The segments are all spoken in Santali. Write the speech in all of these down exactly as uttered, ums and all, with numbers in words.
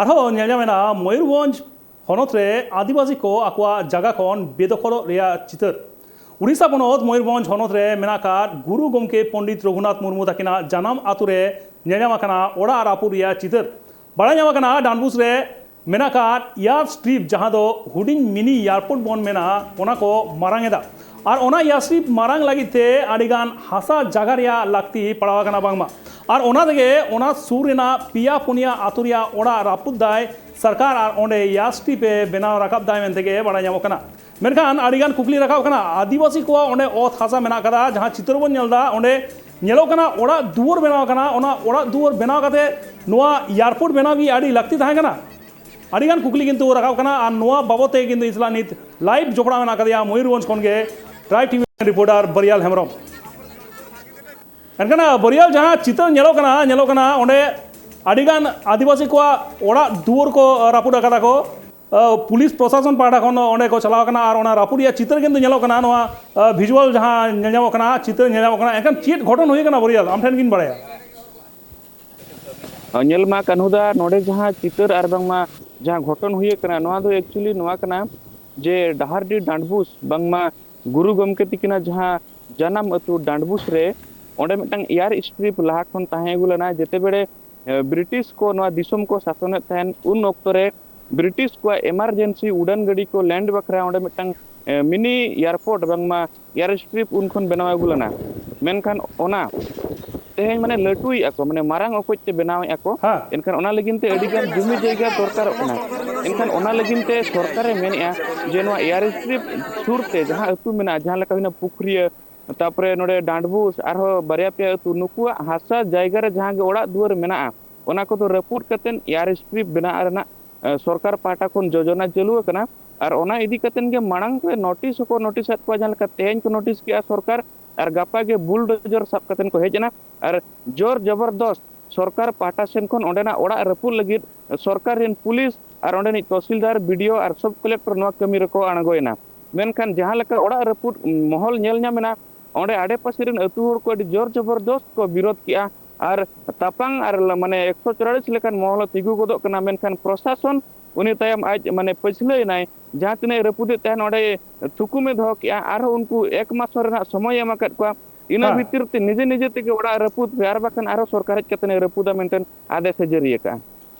ᱟᱨᱦᱚᱸ ᱧᱮᱞ ᱧᱟᱢᱮᱱᱟ ᱢᱚᱭᱩᱨᱵᱷᱚᱸᱡᱽ ᱦᱚᱱᱚᱛ ᱨᱮ ᱟᱹᱫᱤᱵᱟᱹᱥᱤ ᱠᱚ ᱟᱠᱚᱣᱟᱜ ᱡᱟᱭᱜᱟ ᱠᱷᱚᱱ ᱵᱮᱫᱚᱠᱷᱚᱞᱚᱜ ᱨᱮᱭᱟᱜ ᱪᱤᱛᱟᱹᱨ᱾ ᱩᱲᱤᱥᱥᱟ ᱯᱚᱱᱚᱛ ᱢᱚᱭᱩᱨᱵᱷᱚᱸᱡᱽ ᱦᱚᱱᱚᱛ ᱨᱮ ᱢᱮᱱᱟᱜ ᱟᱠᱟᱫ ᱜᱩᱨᱩ ᱜᱚᱢᱠᱮ ᱯᱚᱱᱰᱤᱛ ᱨᱚᱜᱷᱩᱱᱟᱛᱷ ᱢᱩᱨᱢᱩ ᱛᱟᱹᱠᱤᱱᱟᱜ ᱡᱟᱱᱟᱢ ᱟᱛᱳ ᱨᱮ ᱧᱮᱞ ᱧᱟᱢ ᱟᱠᱟᱱᱟ ᱚᱲᱟᱜ ᱨᱟᱹᱯᱩᱫ ᱨᱮᱭᱟᱜ ᱪᱤᱛᱟᱹᱨ᱾ ᱵᱟᱲᱟᱭ ᱧᱟᱢ ᱟᱠᱟᱱᱟ ᱰᱟᱱᱵᱩᱥ ᱨᱮ ᱢᱮᱱᱟᱜ ᱟᱠᱟᱫ ᱮᱭᱟᱨ ᱥᱴᱨᱤᱯ, ᱡᱟᱦᱟᱸ ᱫᱚ ᱦᱩᱰᱤᱧ ᱢᱤᱱᱤ ᱮᱭᱟᱨᱯᱳᱨᱴ ᱵᱚᱱ ᱢᱮᱱᱟ, ᱚᱱᱟ ᱠᱚ ᱢᱟᱨᱟᱝ ᱮᱫᱟ᱾ ᱟᱨ ᱚᱱᱟ ᱮᱭᱟᱨ ᱥᱴᱨᱤᱯ ᱢᱟᱨᱟᱝ ᱞᱟᱹᱜᱤᱫ ᱛᱮ ᱟᱹᱰᱤᱜᱟᱱ ᱦᱟᱥᱟ ᱡᱟᱭᱜᱟ ᱨᱮᱭᱟᱜ ᱞᱟᱹᱠᱛᱤ ᱯᱟᱲᱟᱣ ᱟᱠᱟᱱᱟ ᱵᱟᱝᱢᱟ᱾ ᱟᱨ ᱚᱱᱟ ᱛᱮᱜᱮ ᱚᱱᱟ ᱥᱩᱨ ᱨᱮᱱᱟᱜ ᱯᱮᱭᱟ ᱯᱩᱱᱭᱟ ᱟᱹᱛᱩ ᱨᱮᱭᱟᱜ ᱚᱲᱟᱜ ᱨᱟᱹᱯᱩᱫ ᱫᱟᱭ ᱥᱚᱨᱠᱟᱨ, ᱟᱨ ᱚᱸᱰᱮ ᱮᱭᱟᱨ ᱥᱴᱨᱤᱯ ᱮ ᱵᱮᱱᱟᱣ ᱨᱟᱠᱟᱵ ᱫᱟᱭ ᱢᱮᱱᱛᱮ ᱜᱮ ᱵᱟᱲᱟᱭ ᱧᱟᱢᱚᱜ ᱠᱟᱱᱟ᱾ ᱢᱮᱱᱠᱷᱟᱱ ᱟᱹᱰᱤᱜᱟᱱ ᱠᱩᱠᱞᱤ ᱨᱟᱠᱟᱵ ᱠᱟᱱᱟ, ᱟᱹᱫᱤᱵᱟᱹᱥᱤ ᱠᱚᱣᱟᱜ ᱚᱸᱰᱮ ᱚᱛ ᱦᱟᱥᱟ ᱢᱮᱱᱟᱜ ᱠᱟᱫᱟ, ᱡᱟᱦᱟᱸ ᱪᱤᱛᱟᱹᱨ ᱵᱚᱱ ᱧᱮᱞ ᱮᱫᱟ, ᱚᱸᱰᱮ ᱧᱮᱞᱚᱜ ᱠᱟᱱᱟ ᱚᱲᱟᱜ ᱫᱩᱣᱟᱹᱨ ᱵᱮᱱᱟᱣ ᱠᱟᱱᱟ᱾ ᱚᱱᱟ ᱚᱲᱟᱜ ᱫᱩᱣᱟᱹᱨ ᱵᱮᱱᱟᱣ ᱠᱟᱛᱮ ᱱᱚᱣᱟ ᱮᱭᱟᱨᱯᱳᱨᱴ ᱵᱮᱱᱟᱣ ᱜᱮ ᱟᱹᱰᱤ ᱞᱟᱹᱠᱛᱤ ᱛᱟᱦᱮᱸ ᱠᱟᱱᱟ? ᱟᱹᱰᱤᱜᱟᱱ ᱠᱩᱠᱞᱤ ᱠᱤᱱᱛᱩ ᱨᱟᱠᱟᱵ ᱠᱟᱱᱟ, ᱟᱨ ᱱᱚᱣᱟ ᱵᱟᱵᱚᱛ ᱛᱮ ᱠᱤᱱᱛᱩ ᱤᱧ ᱥᱟᱞᱟᱜ ᱱᱤᱛ ᱞᱟᱭᱤᱵᱷ ᱡᱚᱯᱲᱟᱣ ᱢᱮᱱᱟᱜ ᱟᱠᱟᱫᱮᱭᱟ ᱢᱚᱭᱩᱨᱵᱷᱚᱸᱡᱽ ᱠᱷᱚᱱ ᱜᱮ ᱴᱨᱟᱭ ᱴᱤᱵᱷᱤ ᱨᱤᱯᱳᱨᱴᱟᱨ ᱵᱟᱨᱤᱭᱟᱞ ᱦᱮᱢᱵᱨᱚᱢ᱾ ᱮᱱᱠᱷᱟᱱ ᱵᱟᱨᱤᱭᱟᱞ, ᱡᱟᱦᱟᱸ ᱪᱤᱛᱟᱹᱨ ᱧᱮᱞᱚᱜ ᱠᱟᱱᱟ, ᱧᱮᱞᱚᱜ ᱠᱟᱱᱟ ᱚᱸᱰᱮ ᱟᱹᱰᱤᱜᱟᱱ ᱟᱹᱫᱤᱵᱟᱹᱥᱤ ᱠᱚᱣᱟᱜ ᱚᱲᱟᱜ ᱫᱩᱣᱟᱹᱨ ᱠᱚ ᱨᱟᱹᱯᱩᱫ ᱟᱠᱟᱫᱟ ᱠᱚ᱾ ᱟᱹ, ᱯᱩᱞᱤᱥ ᱯᱨᱚᱥᱟᱥᱚᱱ ᱯᱟᱦᱴᱟ ᱠᱷᱚᱱ ᱚᱸᱰᱮ ᱠᱚ ᱪᱟᱞᱟᱣ ᱠᱟᱱᱟ ᱟᱨ ᱚᱱᱟ ᱨᱟᱹᱯᱩᱫ ᱨᱮᱭᱟᱜ ᱪᱤᱛᱟᱹᱨ ᱠᱤᱱᱛᱩ ᱧᱮᱞᱚᱜ ᱠᱟᱱᱟ᱾ ᱱᱚᱣᱟ, ᱟᱹ, ᱵᱷᱤᱡᱩᱣᱟᱞ ᱡᱟᱦᱟᱸ ᱧᱮᱞ ᱧᱟᱢᱚᱜ ᱠᱟᱱᱟ, ᱪᱤᱛᱟᱹᱨ ᱧᱮᱞ ᱧᱟᱢᱚᱜ ᱠᱟᱱᱟ᱾ ᱮᱱᱠᱷᱟᱱ ᱪᱮᱫ ᱜᱷᱚᱴᱚᱱ ᱦᱩᱭ ᱟᱠᱟᱱᱟ ᱵᱟᱨᱤᱭᱟᱞ, ᱟᱢ ᱴᱷᱮᱱ ᱜᱤᱧ ᱵᱟᱲᱟᱭᱟ? ᱧᱮᱞ ᱢᱟ ᱠᱟᱹᱱᱦᱩ ᱫᱟ, ᱱᱚᱰᱮ ᱡᱟᱦᱟᱸ ᱪᱤᱛᱟᱹᱨ ᱟᱨ ᱵᱟᱝᱢᱟ ᱡᱟᱦᱟᱸ ᱜᱷᱚᱴᱚᱱ ᱦᱩᱭ ᱟᱠᱟᱱᱟ, ᱱᱚᱣᱟ ᱫᱚ actually ᱱᱚᱣᱟ ᱠᱟᱱᱟ ᱡᱮ ᱰᱟᱦᱟᱨᱰᱤ ᱰᱟᱸᱰᱵᱩᱥ, ᱵᱟᱝᱢᱟ ᱜᱩᱨᱩ ᱜᱚᱢᱠᱮ ᱛᱤᱠᱤᱱᱟᱜ ᱡᱟᱦᱟᱸ ᱡᱟᱱᱟᱢ ᱟᱹᱛᱩ ᱰᱟᱸᱰᱵᱩᱥ ᱨᱮ, ᱚᱸᱰᱮ ᱢᱤᱫᱴᱟᱝ ᱮᱭᱟᱨ ᱥᱴᱨᱤᱯ ᱞᱟᱦᱟ ᱠᱷᱚᱱ ᱛᱟᱦᱮᱸ ᱟᱹᱜᱩ ᱞᱮᱱᱟ᱾ ᱡᱮᱛᱮ ᱵᱮᱲᱮ, ᱮ, ᱵᱨᱤᱴᱤᱥ ᱠᱚ ᱱᱚᱣᱟ ᱫᱤᱥᱚᱢ ᱠᱚ ᱥᱟᱥᱚᱱᱮᱫ ᱛᱟᱦᱮᱱ, ᱩᱱ ᱚᱠᱛᱚ ᱨᱮ ᱵᱨᱤᱴᱤᱥ ᱠᱚᱣᱟᱜ ᱮᱢᱟᱨᱡᱮᱱᱥᱤ ᱩᱰᱟᱹᱱ ᱜᱟᱹᱰᱤ ᱠᱚ ᱞᱮᱱᱰ ᱵᱟᱠᱷᱨᱟ ᱚᱸᱰᱮ ᱢᱤᱫᱴᱟᱝ, ᱮ, ᱢᱤᱱᱤ ᱮᱭᱟᱨᱯᱳᱨᱴ ᱵᱟᱝᱢᱟ ᱮᱭᱟᱨ ᱥᱴᱨᱤᱯ ᱩᱱ ᱠᱷᱚᱱ ᱵᱮᱱᱟᱣ ᱟᱹᱜᱩ ᱞᱮᱱᱟ᱾ ᱢᱮᱱᱠᱷᱟᱱ ᱚᱱᱟ ᱛᱮᱦᱮᱧ ᱢᱟᱱᱮ ᱞᱟᱹᱴᱩᱭᱮᱫᱼᱟ ᱠᱚ, ᱢᱟᱱᱮ ᱢᱟᱨᱟᱝ ᱚᱠᱚᱡ ᱛᱮ ᱵᱮᱱᱟᱣᱮᱫᱼᱟ ᱠᱚ᱾ ᱦᱮᱸ᱾ ᱮᱱᱠᱷᱟᱱ ᱚᱱᱟ ᱞᱟᱹᱜᱤᱫ ᱛᱮ ᱟᱹᱰᱤ ᱜᱟᱱ ᱡᱩᱢᱤ ᱡᱟᱭᱜᱟ ᱫᱚᱨᱠᱟᱨᱚᱜ ᱠᱟᱱᱟ᱾ ᱮᱱᱠᱷᱟᱱ ᱚᱱᱟ ᱞᱟᱹᱜᱤᱫ ᱛᱮ ᱥᱚᱨᱠᱟᱨᱮ ᱢᱮᱱᱮᱫᱼᱟ ᱡᱮ ᱱᱚᱣᱟ ᱮᱭᱟᱨ ᱥᱴᱨᱤᱯ ᱥᱩᱨ ᱛᱮ ᱡᱟᱦᱟᱸ ᱟᱹᱛᱩ ᱢᱮᱱᱟᱜᱼᱟ, ᱡᱟᱦᱟᱸ ᱞᱮᱠᱟ ᱦᱩᱭᱱᱟ ᱯᱩᱠᱷᱨᱤᱭᱟᱹ, ᱛᱟᱯᱚᱨᱮ ᱱᱚᱰᱮ ᱰᱟᱸᱰᱵᱩᱥ, ᱟᱨᱦᱚᱸ ᱵᱟᱨᱭᱟ ᱯᱮᱭᱟ ᱟᱹᱛᱩ, ᱱᱩᱠᱩᱣᱟᱜ ᱦᱟᱥᱟ ᱡᱟᱭᱜᱟ ᱨᱮ ᱡᱟᱦᱟᱸ ᱜᱮ ᱚᱲᱟᱜ ᱫᱩᱣᱟᱹᱨ ᱢᱮᱱᱟᱜᱼᱟ, ᱚᱱᱟ ᱠᱚᱫᱚ ᱨᱟᱹᱯᱩᱫ ᱠᱟᱛᱮᱫ ᱮᱭᱟᱨ ᱥᱴᱨᱤᱯ ᱵᱮᱱᱟᱣ ᱨᱮᱱᱟᱜ, ᱮ, ᱥᱚᱨᱠᱟᱨ ᱯᱟᱦᱴᱟ ᱠᱷᱚᱱ ᱡᱳᱡᱚᱱᱟ ᱪᱟᱹᱞᱩ ᱟᱠᱟᱱᱟ᱾ ᱟᱨ ᱚᱱᱟ ᱤᱫᱤ ᱠᱟᱛᱮᱫ ᱜᱮ ᱢᱟᱲᱟᱝ ᱨᱮ ᱱᱳᱴᱤᱥ ᱦᱚᱸᱠᱚ ᱱᱳᱴᱤᱥ ᱟᱫ ᱠᱚᱣᱟ, ᱡᱟᱦᱟᱸ ᱞᱮᱠᱟ ᱛᱮᱦᱮᱧ ᱠᱚ ᱱᱳᱴᱤᱥ ᱠᱮᱜᱼᱟ ᱥᱚᱨᱠᱟᱨ, ᱟᱨ ᱜᱟᱯᱟ ᱜᱮ ᱵᱩᱞᱰᱳᱡᱚᱨ ᱥᱟᱵ ᱠᱟᱛᱮᱫ ᱠᱚ ᱦᱮᱡ ᱮᱱᱟ᱾ ᱟᱨ ᱡᱳᱨ ᱡᱚᱵᱚᱨᱫᱚᱥᱛ ᱥᱚᱨᱠᱟᱨ ᱯᱟᱦᱴᱟ ᱥᱮᱱ ᱠᱷᱚᱱ ᱚᱸᱰᱮᱱᱟᱜ ᱚᱲᱟᱜ ᱨᱟᱹᱯᱩᱫ ᱞᱟᱹᱜᱤᱫ ᱥᱚᱨᱠᱟᱨ ᱨᱮᱱ ᱯᱩᱞᱤᱥ ᱟᱨ ᱚᱸᱰᱮᱱᱤᱡ ᱛᱚᱦᱥᱤᱞᱫᱟᱨ, ᱵᱤ ᱰᱤ ᱳ ᱟᱨ ᱥᱚᱵ ᱠᱚᱞᱮᱠᱴᱚᱨ ᱱᱚᱣᱟ ᱠᱟᱹᱢᱤ ᱨᱮᱠᱚ ᱟᱬᱜᱚᱭᱮᱱᱟ᱾ ᱢᱮᱱᱠᱷᱟᱱ ᱡᱟᱦᱟᱸ ᱞᱮᱠᱟ ᱚᱲᱟᱜ ᱨᱟᱹᱯᱩᱫ ᱢᱚᱦᱚᱞ ᱧᱮᱞ ᱧᱟᱢ ᱮᱱᱟ, ᱚᱸᱰᱮ ᱟᱰᱮᱯᱟᱥᱮ ᱨᱮᱱ ᱟᱹᱛᱩ ᱦᱚᱲ ᱠᱚ ᱟᱹᱰᱤ ᱡᱳᱨ ᱡᱚᱵᱚᱨᱫᱚᱥᱛ ᱠᱚ ᱵᱤᱨᱳᱫ ᱠᱮᱜᱼᱟ᱾ ᱟᱨ ᱛᱟᱯᱟᱝ ᱟᱨ ᱞᱟ-, ᱢᱟᱱᱮ ᱮᱠᱥᱚ ᱪᱩᱣᱟᱞᱤᱥ ᱞᱮᱠᱟᱱ ᱢᱚᱦᱚᱞ ᱦᱚᱸ ᱛᱤᱸᱜᱩ ᱜᱚᱫᱚᱜ ᱠᱟᱱᱟ, ᱢᱮᱱᱠᱷᱟᱱ ᱯᱨᱚᱥᱟᱥᱚᱱ ᱩᱱᱤ ᱛᱟᱭᱚᱢ ᱟᱡ ᱢᱟᱱᱮ ᱯᱟᱹᱪᱷᱞᱟᱹᱭᱮᱱᱟᱭ, ᱡᱟᱦᱟᱸ ᱛᱤᱱᱟᱹᱜ ᱨᱟᱹᱯᱩᱫᱮᱫ ᱛᱟᱦᱮᱸᱱ ᱚᱸᱰᱮ ᱛᱷᱩᱠᱩᱢᱮ ᱫᱚᱦᱚ ᱠᱮᱜᱼᱟ, ᱟᱨᱦᱚᱸ ᱩᱱᱠᱩ ᱮᱠ ᱢᱟᱥ ᱨᱮᱱᱟᱜ ᱥᱚᱢᱚᱭ ᱮ ᱮᱢ ᱟᱠᱟᱫ ᱠᱚᱣᱟ, ᱤᱱᱟᱹ ᱦᱮᱸ᱾ ᱵᱷᱤᱛᱤᱨ ᱛᱮ ᱱᱤᱡᱮ ᱱᱤᱡᱮ ᱛᱮᱜᱮ ᱚᱲᱟᱜ ᱨᱟᱹᱯᱩᱫ ᱯᱮ ᱟᱨ ᱵᱟᱠᱷᱟᱱ ᱟᱨᱦᱚᱸ ᱥᱚᱨᱠᱟᱨ ᱦᱮᱡ ᱠᱟᱛᱮ ᱮ ᱨᱟᱹᱯᱩᱫᱟ ᱢᱮᱱᱛᱮ ᱟᱫᱮᱥ ᱮ ᱡᱟᱹᱨᱤ ᱟᱠᱟᱫᱼᱟ᱾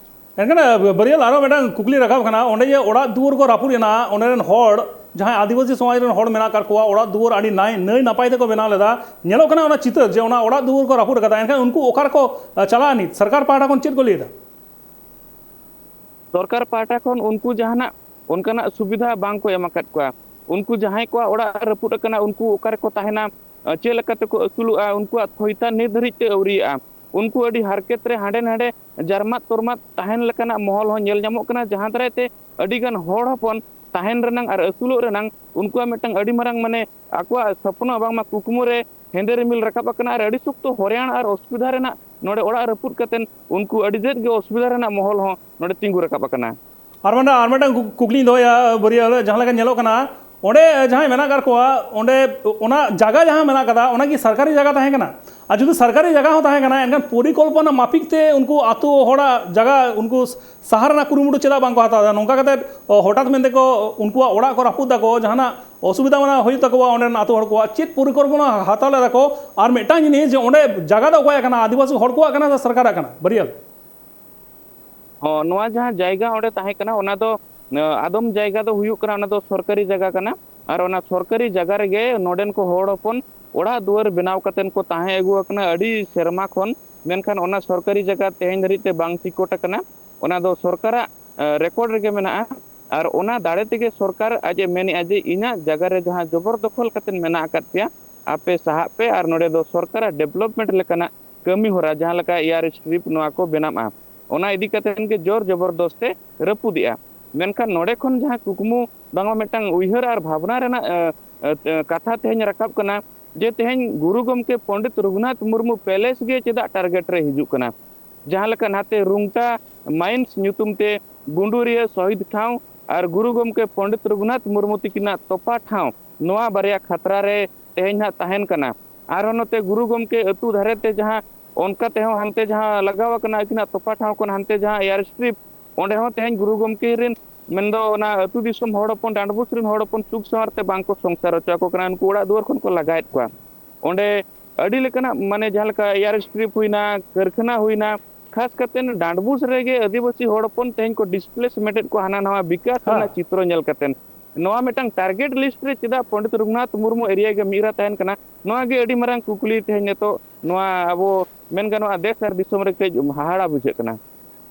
ᱮᱱᱠᱷᱟᱱ, ᱵᱟᱹᱨᱭᱟᱹᱞ, ᱟᱨᱚ ᱢᱤᱫᱴᱟᱝ ᱠᱩᱠᱞᱤ ᱨᱟᱠᱟᱵ ᱠᱟᱱᱟ, ᱚᱸᱰᱮ ᱡᱮ ᱚᱲᱟᱜ ᱫᱩᱣᱟᱹᱨ ᱠᱚ ᱨᱟᱹᱯᱩᱫ ᱮᱱᱟ, ᱚᱸᱰᱮ ᱨᱮᱱ ᱦᱚᱲ, ᱡᱟᱦᱟᱸᱭ ᱟᱹᱫᱤᱵᱟᱹᱥᱤ ᱥᱚᱢᱟᱡᱽ ᱨᱮᱱ ᱦᱚᱲ ᱢᱮᱱᱟᱜ ᱟᱠᱟᱫ ᱠᱚᱣᱟ, ᱚᱲᱟᱜ ᱫᱩᱣᱟᱹᱨ ᱟᱹᱰᱤ ᱱᱟᱭ, ᱱᱟᱹᱭ ᱱᱟᱯᱟᱭ ᱛᱮᱠᱚ ᱵᱮᱱᱟᱣ ᱞᱮᱫᱟ, ᱧᱮᱞᱚᱜ ᱠᱟᱱᱟ ᱚᱱᱟ ᱪᱤᱛᱟᱹᱨ ᱡᱮ ᱚᱱᱟ ᱚᱲᱟᱜ ᱫᱩᱣᱟᱹᱨ ᱠᱚ ᱨᱟᱹᱯᱩᱫ ᱟᱠᱟᱫᱟ, ᱮᱱᱠᱷᱟᱱ ᱩᱱᱠᱩ ᱚᱠᱟ ᱨᱮᱠᱚ, ᱟ, ᱪᱟᱞᱟᱜᱼᱟ ᱱᱤᱛ? ᱥᱚᱨᱠᱟᱨ ᱯᱟᱦᱴᱟ ᱠᱷᱚᱱ ᱪᱮᱫ ᱠᱚ ᱞᱟᱹᱭ ᱮᱫᱟ? ᱥᱚᱨᱠᱟᱨ ᱯᱟᱦᱴᱟ ᱠᱷᱚᱱ ᱩᱱᱠᱩ ᱡᱟᱦᱟᱱᱟᱜ ᱚᱱᱠᱟᱱᱟᱜ ᱥᱩᱵᱤᱫᱷᱟ ᱵᱟᱝ ᱠᱚ ᱮᱢ ᱟᱠᱟᱫ ᱠᱚᱣᱟ᱾ ᱩᱱᱠᱩ ᱡᱟᱦᱟᱸᱭ ᱠᱚᱣᱟᱜ ᱚᱲᱟᱜ ᱨᱟᱹᱯᱩᱫ ᱟᱠᱟᱱᱟ, ᱩᱱᱠᱩ ᱚᱠᱟ ᱨᱮᱠᱚ ᱛᱟᱦᱮᱱᱟ, ᱪᱮᱫ ᱞᱮᱠᱟ ᱛᱮᱠᱚ ᱟᱹᱥᱩᱞᱚᱜᱼᱟ, ᱩᱱᱠᱩᱣᱟᱜ ᱛᱷᱚᱭᱛᱟ ᱱᱤᱛ ᱫᱷᱟᱹᱨᱤᱡ ᱛᱮ ᱟᱹᱣᱨᱤᱭᱟᱜᱼᱟ᱾ ᱩᱱᱠᱩ ᱟᱹᱰᱤ ᱦᱟᱨᱠᱮᱛ ᱨᱮ ᱦᱟᱸᱰᱮ ᱱᱟᱰᱮ ᱡᱟᱨᱢᱟᱫ ᱛᱚᱨᱢᱟᱫ ᱛᱟᱦᱮᱱ ᱞᱮᱠᱟᱱᱟᱜ ᱢᱚᱦᱚᱞ ᱦᱚᱸ ᱧᱮᱞ ᱧᱟᱢᱚᱜ ᱠᱟᱱᱟ, ᱡᱟᱦᱟᱸ ᱫᱟᱨᱟᱭ ᱛᱮ ᱟᱹᱰᱤ ᱜᱟᱱ ᱦᱚᱲ ᱦᱚᱯᱚᱱ ᱛᱟᱦᱮᱱ ᱨᱮᱱᱟᱝ ᱟᱨ ᱟᱹᱥᱩᱞᱚᱜ ᱨᱮᱱᱟᱝ ᱩᱱᱠᱩᱣᱟᱜ ᱢᱤᱫᱴᱟᱝ ᱟᱹᱰᱤ ᱢᱟᱨᱟᱝ, ᱢᱟᱱᱮ, ᱟᱠᱚᱣᱟᱜ ᱥᱚᱯᱱᱚ ᱵᱟᱝᱢᱟ ᱠᱩᱠᱢᱩ ᱨᱮ ᱦᱮᱸᱫᱮ ᱨᱤᱢᱤᱞ ᱨᱟᱠᱟᱵ ᱟᱠᱟᱱᱟ ᱟᱨ ᱟᱹᱰᱤ ᱥᱚᱠᱛᱚ ᱦᱚᱨᱮᱟᱱ ᱟᱨ ᱚᱥᱩᱵᱤᱫᱷᱟ ᱨᱮᱱᱟᱜ ᱱᱚᱰᱮ ᱚᱲᱟᱜ ᱨᱟᱹᱯᱩᱫ ᱠᱟᱛᱮ ᱩᱱᱠᱩ ᱟᱹᱰᱤ ᱛᱮᱫ ᱜᱮ ᱚᱥᱩᱵᱤᱫᱷᱟ ᱨᱮᱱᱟᱜ ᱢᱚᱦᱚᱞ ᱦᱚᱸ ᱱᱚᱰᱮ ᱛᱤᱸᱜᱩ ᱨᱟᱠᱟᱵ ᱟᱠᱟᱱᱟ᱾ ᱟᱨ ᱢᱤᱫᱴᱟᱝ, ᱟᱨ ᱢᱤᱫᱴᱟᱝ ᱠᱩ-, ᱠᱩᱠᱞᱤᱧ ᱫᱚᱦᱚᱭᱟ, ᱵᱟᱹᱨᱭᱟᱹ, ᱡᱟᱦᱟᱸ ᱞᱮᱠᱟ ᱧᱮᱞᱚᱜ ᱠᱟᱱᱟ, ᱚᱸᱰᱮ ᱡᱟᱦᱟᱸᱭ ᱢᱮᱱᱟᱜ ᱟᱠᱟᱫ ᱠᱚᱣᱟ, ᱚᱸᱰᱮ ᱚᱱᱟ ᱡᱟᱭᱜᱟ ᱡᱟᱦᱟᱸ ᱢᱮᱱᱟᱜ ᱟᱠᱟᱫᱟ, ᱚᱱᱟ ᱠᱤ ᱥᱚᱨᱠᱟᱨᱤ ᱡᱟᱭᱜᱟ ᱛᱟᱦᱮᱸ ᱠᱟᱱᱟ? ᱟᱨ ᱡᱩᱫᱤ ᱥᱚᱨᱠᱟᱨᱤ ᱡᱟᱭᱜᱟ ᱦᱚᱸ ᱛᱟᱦᱮᱸ ᱠᱟᱱᱟ, ᱮᱱᱠᱷᱟᱱ ᱯᱚᱨᱤᱠᱚᱞᱯᱚᱱᱟ ᱢᱟᱯᱷᱤᱠ ᱛᱮ ᱩᱱᱠᱩ ᱟᱹᱛᱩ ᱦᱚᱲᱟᱜ ᱡᱟᱭᱜᱟ ᱩᱱᱠᱩ ᱥᱟᱦᱟ ᱨᱮᱱᱟᱜ ᱠᱩᱨᱩᱢᱩᱴᱩ ᱪᱮᱫᱟᱜ ᱵᱟᱝ ᱠᱚ ᱦᱟᱛᱟᱣ ᱮᱫᱟ? ᱱᱚᱝᱠᱟ ᱠᱟᱛᱮ, ᱚ, ᱦᱚᱴᱟᱛ ᱢᱮᱱᱛᱮ ᱠᱚ ᱩᱱᱠᱩᱣᱟᱜ ᱚᱲᱟᱜ ᱠᱚ ᱨᱟᱹᱯᱩᱫ ᱫᱟᱠᱚ, ᱡᱟᱦᱟᱱᱟᱜ ᱚᱥᱩᱵᱤᱫᱷᱟ ᱢᱟᱱᱟ ᱦᱩᱭᱩᱜ ᱛᱟᱠᱚᱣᱟ ᱚᱸᱰᱮ ᱨᱮᱱ ᱟᱹᱛᱩ ᱦᱚᱲ ᱠᱚᱣᱟᱜ, ᱪᱮᱫ ᱯᱚᱨᱤᱠᱚᱞᱯᱚᱱᱟ ᱦᱟᱛᱟᱣ ᱞᱮᱫᱟ ᱠᱚ? ᱟᱨ ᱢᱤᱫᱴᱟᱝ ᱡᱤᱱᱤᱥ ᱡᱮ ᱚᱸᱰᱮ ᱡᱟᱭᱜᱟ ᱫᱚ ᱚᱠᱚᱭᱟᱜ ᱠᱟᱱᱟ? ᱟᱹᱫᱤᱵᱟᱹᱥᱤ ᱦᱚᱲ ᱠᱚᱣᱟᱜ ᱠᱟᱱᱟ ᱥᱮ ᱥᱚᱨᱠᱟᱨᱟᱜ ᱠᱟᱱᱟ? ᱵᱟᱹᱨᱭᱟᱹᱞ᱾ ᱦᱚᱸ, ᱱᱚᱣᱟ ᱡᱟᱦᱟᱸ ᱡᱟᱭᱜᱟ ᱚᱸᱰᱮ ᱛᱟᱦᱮᱸ ᱠᱟᱱᱟ, ᱚᱱᱟ ᱫᱚ, ᱟᱸ, ᱟᱫᱚᱢ ᱡᱟᱭᱜᱟ ᱫᱚ ᱦᱩᱭᱩᱜ ᱠᱟᱱᱟ, ᱚᱱᱟ ᱫᱚ ᱥᱚᱨᱠᱟᱨᱤ ᱡᱟᱭᱜᱟ ᱠᱟᱱᱟ᱾ ᱟᱨ ᱚᱱᱟ ᱥᱚᱨᱠᱟᱨᱤ ᱡᱟᱭᱜᱟ ᱨᱮᱜᱮ ᱱᱚᱰᱮᱱ ᱠᱚ ᱦᱚᱲ ᱦᱚᱯᱚᱱ ᱚᱲᱟᱜ ᱫᱩᱣᱟᱹᱨ ᱵᱮᱱᱟᱣ ᱠᱟᱛᱮᱱ ᱠᱚ ᱛᱟᱦᱮᱸ ᱟᱹᱜᱩ ᱟᱠᱟᱱᱟ ᱟᱹᱰᱤ ᱥᱮᱨᱢᱟ ᱠᱷᱚᱱ᱾ ᱢᱮᱱᱠᱷᱟᱱ ᱚᱱᱟ ᱥᱚᱨᱠᱟᱨᱤ ᱡᱟᱭᱜᱟ ᱛᱮᱦᱮᱧ ᱫᱷᱟᱹᱨᱤᱡ ᱛᱮ ᱵᱟᱝ ᱥᱤᱠᱚᱴ ᱟᱠᱟᱱᱟ᱾ ᱚᱱᱟ ᱫᱚ ᱥᱚᱨᱠᱟᱨᱟᱜ, ᱟᱸ, ᱨᱮᱠᱚᱨᱰ ᱨᱮᱜᱮ ᱢᱮᱱᱟᱜᱼᱟ᱾ ᱟᱨ ᱚᱱᱟ ᱫᱟᱲᱮ ᱛᱮᱜᱮ ᱥᱚᱨᱠᱟᱨ ᱟᱡ ᱮ ᱢᱮᱱᱮᱜᱼᱟ ᱡᱮ, "ᱤᱧᱟᱹᱜ ᱡᱟᱭᱜᱟ ᱨᱮ ᱡᱟᱦᱟᱸ ᱡᱚᱵᱚᱨ ᱫᱚᱠᱷᱚᱞ ᱠᱟᱛᱮᱱ ᱢᱮᱱᱟᱜ ᱟᱠᱟᱫ ᱯᱮᱭᱟ, ᱟᱯᱮ ᱥᱟᱦᱟᱜ ᱯᱮ ᱟᱨ ᱱᱚᱰᱮ ᱫᱚ ᱥᱚᱨᱠᱟᱨᱟᱜ ᱰᱮᱵᱷᱞᱚᱯᱢᱮᱱᱴ ᱞᱮᱠᱟᱱᱟᱜ ᱠᱟᱹᱢᱤ ᱦᱚᱨᱟ, ᱡᱟᱦᱟᱸ ᱞᱮᱠᱟ ᱮᱭᱟᱨ ᱥᱴᱨᱤᱯ, ᱱᱚᱣᱟ ᱠᱚ ᱵᱮᱱᱟᱜᱼᱟ", ᱚᱱᱟ ᱤᱫᱤ ᱠᱟᱛᱮ ᱜᱮ ᱡᱳᱨ ᱡᱚᱵᱚᱨᱫᱚᱥᱛ ᱮ ᱨᱟᱹᱯᱩᱫᱮᱜᱼᱟ᱾ ᱢᱮᱱᱠᱷᱟᱱ ᱱᱚᱰᱮ ᱠᱷᱚᱱ ᱡᱟᱦᱟᱸ ᱠᱩᱠᱢᱩ ᱵᱟᱝᱢᱟ ᱢᱤᱫᱴᱟᱝ ᱩᱭᱦᱟᱹᱨ ᱟᱨ ᱵᱷᱟᱵᱽᱱᱟ ᱨᱮᱱᱟᱜ, ᱮ, ᱮ, ᱮ, ᱠᱟᱛᱷᱟ ᱛᱮᱦᱮᱧ ᱨᱟᱠᱟᱵ ᱠᱟᱱᱟ ᱡᱮ ᱛᱮᱦᱮᱧ ᱜᱩᱨᱩ ᱜᱚᱢᱠᱮ ᱯᱚᱱᱰᱤᱛ ᱨᱚᱜᱷᱩᱱᱟᱛᱷ ᱢᱩᱨᱢᱩ ᱯᱮᱞᱮᱥ ᱜᱮ ᱪᱮᱫᱟᱜ ᱴᱟᱨᱜᱮᱴ ᱨᱮ ᱦᱤᱡᱩᱜ ᱠᱟᱱᱟ? ᱡᱟᱦᱟᱸ ᱞᱮᱠᱟ ᱱᱟᱛᱮ ᱨᱩᱝᱴᱟ ᱢᱟᱭᱤᱱᱥ ᱧᱩᱛᱩᱢ ᱛᱮ ᱜᱩᱸᱰᱩᱨᱤᱭᱟᱹ ᱥᱚᱦᱤᱫ ᱴᱷᱟᱶ ᱟᱨ ᱜᱩᱨᱩ ᱜᱚᱢᱠᱮ ᱯᱚᱱᱰᱤᱛ ᱨᱚᱜᱷᱩᱱᱟᱛᱷ ᱢᱩᱨᱢᱩ ᱛᱤᱠᱤᱱᱟᱜ ᱛᱚᱯᱟ ᱴᱷᱟᱶ, ᱱᱚᱣᱟ ᱵᱟᱨᱭᱟ ᱠᱷᱟᱛᱨᱟ ᱨᱮ ᱛᱮᱦᱮᱧ ᱦᱟᱸᱜ ᱛᱟᱦᱮᱱ ᱠᱟᱱᱟ᱾ ᱟᱨᱦᱚᱸ ᱱᱚᱛᱮ ᱜᱩᱨᱩ ᱜᱚᱢᱠᱮ ᱟᱹᱛᱩ ᱫᱷᱟᱨᱮ ᱛᱮ ᱡᱟᱦᱟᱸ ᱚᱱᱠᱟ ᱛᱮᱦᱚᱸ ᱦᱟᱱᱛᱮ ᱡᱟᱦᱟᱸ ᱞᱟᱜᱟᱣ ᱟᱠᱟᱱᱟ ᱟᱹᱠᱤᱱᱟᱜ ᱛᱚᱯᱟ ᱴᱷᱟᱶ ᱠᱷᱚᱱ ᱦᱟᱱᱛᱮ ᱡᱟᱦᱟᱸ ᱮᱭᱟᱨ ᱥᱴᱨᱤᱯ, ᱚᱸᱰᱮ ᱦᱚᱸ ᱛᱮᱦᱮᱧ ᱜᱩᱨᱩ ᱜᱚᱢᱠᱮ ᱨᱮᱱ ᱢᱮᱱᱫᱚ ᱚᱱᱟ ᱟᱹᱛᱩ ᱫᱤᱥᱚᱢ ᱦᱚᱲ ᱦᱚᱯᱚᱱ, ᱰᱟᱸᱰᱵᱩᱥ ᱨᱮᱱ ᱦᱚᱲ ᱦᱚᱯᱚᱱ ᱥᱩᱠ ᱥᱟᱶᱟᱨ ᱛᱮ ᱵᱟᱝᱠᱚ ᱥᱚᱝᱥᱟᱨ ᱦᱚᱪᱚ ᱟᱠᱚ ᱠᱟᱱᱟ, ᱩᱱᱠᱩ ᱚᱲᱟᱜ ᱫᱩᱣᱟᱹᱨ ᱠᱷᱚᱱ ᱠᱚ ᱞᱟᱜᱟᱭᱮᱫ ᱠᱚᱣᱟ᱾ ᱚᱸᱰᱮ ᱟᱹᱰᱤ ᱞᱮᱠᱟᱱᱟᱜ ᱢᱟᱱᱮ ᱡᱟᱦᱟᱸ ᱞᱮᱠᱟ ᱮᱭᱟᱨ ᱥᱴᱨᱤᱯ ᱦᱩᱭᱱᱟ, ᱠᱟᱹᱨᱠᱷᱟᱱᱟ ᱦᱩᱭᱱᱟ, ᱠᱷᱟᱥ ᱠᱟᱛᱮ ᱰᱟᱸᱰᱵᱩᱥ ᱨᱮᱜᱮ ᱟᱹᱫᱤᱵᱟᱹᱥᱤ ᱦᱚᱲ ᱦᱚᱯᱚᱱ ᱛᱮᱦᱮᱧ ᱠᱚ ᱰᱤᱥᱯᱞᱮᱥᱢᱮᱱᱴ ᱮᱫ ᱠᱚ ᱦᱟᱱᱟ ᱱᱟᱣᱟ ᱵᱤᱠᱟᱥ ᱦᱮᱸ᱾ ᱨᱮᱱᱟᱜ ᱪᱤᱛᱨᱚ ᱧᱮᱞ ᱠᱟᱛᱮ᱾ ᱱᱚᱣᱟ ᱢᱤᱫᱴᱟᱝ ᱴᱟᱨᱜᱮᱴ ᱞᱤᱥᱴ ᱨᱮ ᱪᱮᱫᱟᱜ ᱯᱚᱱᱰᱤᱛ ᱨᱚᱜᱷᱩᱱᱟᱛᱷ ᱢᱩᱨᱢᱩ ᱮᱨᱤᱭᱟ ᱜᱮ ᱢᱤᱫ ᱨᱮ ᱛᱟᱦᱮᱱ ᱠᱟᱱᱟ? ᱱᱚᱣᱟ ᱜᱮ ᱟᱹᱰᱤ ᱢᱟᱨᱟᱝ ᱠᱩᱠᱞᱤ ᱛᱮᱦᱮᱧ ᱱᱤᱛᱚᱜ ᱱᱚᱣᱟ ᱟᱵᱚ ᱢᱮᱱ ᱜᱟᱱᱚᱜᱼᱟ ᱫᱮᱥ ᱟᱨ ᱫᱤᱥᱚᱢ ᱨᱮ ᱠᱟᱹᱡ ᱦᱟᱦᱟᱲᱟ ᱵᱩᱡᱷᱟᱹᱜ ᱠᱟᱱᱟ᱾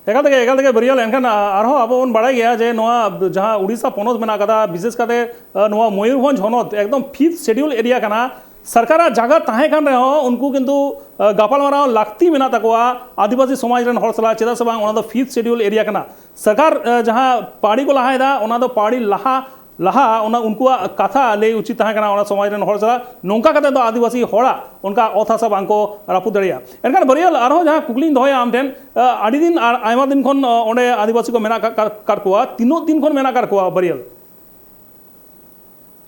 ᱮᱠᱟᱞ ᱛᱮᱜᱮ, ᱮᱠᱟᱞ ᱛᱮᱜᱮ ᱵᱟᱹᱨᱭᱟᱹᱞ᱾ ᱮᱱᱠᱷᱟᱱ ᱟ-, ᱟᱨᱦᱚᱸ ᱟᱵᱚ ᱵᱚᱱ ᱵᱟᱲᱟᱭ ᱜᱮᱭᱟ ᱡᱮ ᱱᱚᱣᱟ ᱡᱟᱦᱟᱸ ᱩᱲᱤᱥᱥᱟ ᱯᱚᱱᱚᱛ ᱢᱮᱱᱟᱜ ᱠᱟᱫᱟ, ᱵᱤᱥᱮᱥ ᱠᱟᱛᱮ, ᱟ, ᱱᱚᱣᱟ ᱢᱚᱭᱩᱨᱵᱷᱚᱸᱡᱽ ᱦᱚᱱᱚᱛ ᱮᱠᱫᱚᱢ ᱯᱷᱤᱯᱛᱷ ᱥᱮᱰᱤᱭᱩᱞ ᱮᱨᱤᱭᱟ ᱠᱟᱱᱟ᱾ ᱥᱚᱨᱠᱟᱨᱟᱜ ᱡᱟᱭᱜᱟ ᱛᱟᱦᱮᱸ ᱠᱟᱱ ᱨᱮᱦᱚᱸ ᱩᱱᱠᱩ ᱠᱤᱱᱛᱩ, ᱟ, ᱜᱟᱯᱟᱞᱢᱟᱨᱟᱣ ᱞᱟᱹᱠᱛᱤ ᱢᱮᱱᱟᱜ ᱛᱟᱠᱚᱣᱟ ᱟᱹᱫᱤᱵᱟᱹᱥᱤ ᱥᱚᱢᱟᱡᱽ ᱨᱮᱱ ᱦᱚᱲ ᱥᱟᱞᱟᱜ, ᱪᱮᱫᱟᱜ ᱥᱮ ᱵᱟᱝ ᱚᱱᱟ ᱫᱚ ᱯᱷᱤᱯᱛᱷ ᱥᱮᱰᱤᱭᱩᱞ ᱮᱨᱤᱭᱟ ᱠᱟᱱᱟ᱾ ᱥᱚᱨᱠᱟᱨ, ᱟ, ᱡᱟᱦᱟᱸ ᱯᱟᱹᱲᱤ ᱠᱚ ᱞᱟᱦᱟᱭᱮᱫᱟ, ᱚᱱᱟ ᱫᱚ ᱯᱟᱹᱲᱤ ᱞᱟᱦᱟ ᱞᱟᱦᱟ ᱚᱱᱟ ᱩᱱᱠᱩᱣᱟᱜ ᱠᱟᱛᱷᱟ ᱞᱟᱹᱭ ᱩᱪᱤᱛ ᱛᱟᱦᱮᱸ ᱠᱟᱱᱟ ᱚᱱᱟ ᱥᱚᱢᱟᱡᱽ ᱨᱮᱱ ᱦᱚᱲ ᱥᱟᱞᱟᱜ᱾ ᱱᱚᱝᱠᱟ ᱠᱟᱛᱮ ᱫᱚ ᱟᱹᱫᱤᱵᱟᱹᱥᱤ ᱦᱚᱲᱟᱜ ᱚᱱᱠᱟ ᱚᱛ ᱦᱟᱥᱟ ᱵᱟᱝᱠᱚ ᱨᱟᱹᱯᱩᱫ ᱫᱟᱲᱮᱭᱟᱜᱼᱟ᱾ ᱮᱱᱠᱷᱟᱱ ᱵᱟᱹᱨᱭᱟᱹᱞ, ᱟᱨᱦᱚᱸ ᱡᱟᱦᱟᱸ ᱠᱩᱠᱞᱤᱧ ᱫᱚᱦᱚᱭᱟ ᱟᱢ ᱴᱷᱮᱱ, ᱟ, ᱟᱹᱰᱤ ᱫᱤᱱ ᱟᱨ ᱟᱭᱢᱟ ᱫᱤᱱ ᱠᱷᱚᱱ, ᱟ, ᱚᱸᱰᱮ ᱟᱹᱫᱤᱵᱟᱹᱥᱤ ᱠᱚ ᱢᱮᱱᱟᱜ ᱠᱟᱜ, ᱠᱟᱜ, ᱠᱟᱜ ᱠᱚᱣᱟ, ᱛᱤᱱᱟᱹᱜ ᱫᱤᱱ ᱠᱷᱚᱱ ᱢᱮᱱᱟᱜ ᱠᱟᱜ ᱠᱚᱣᱟ ᱵᱟᱹᱨᱭᱟᱹᱞ?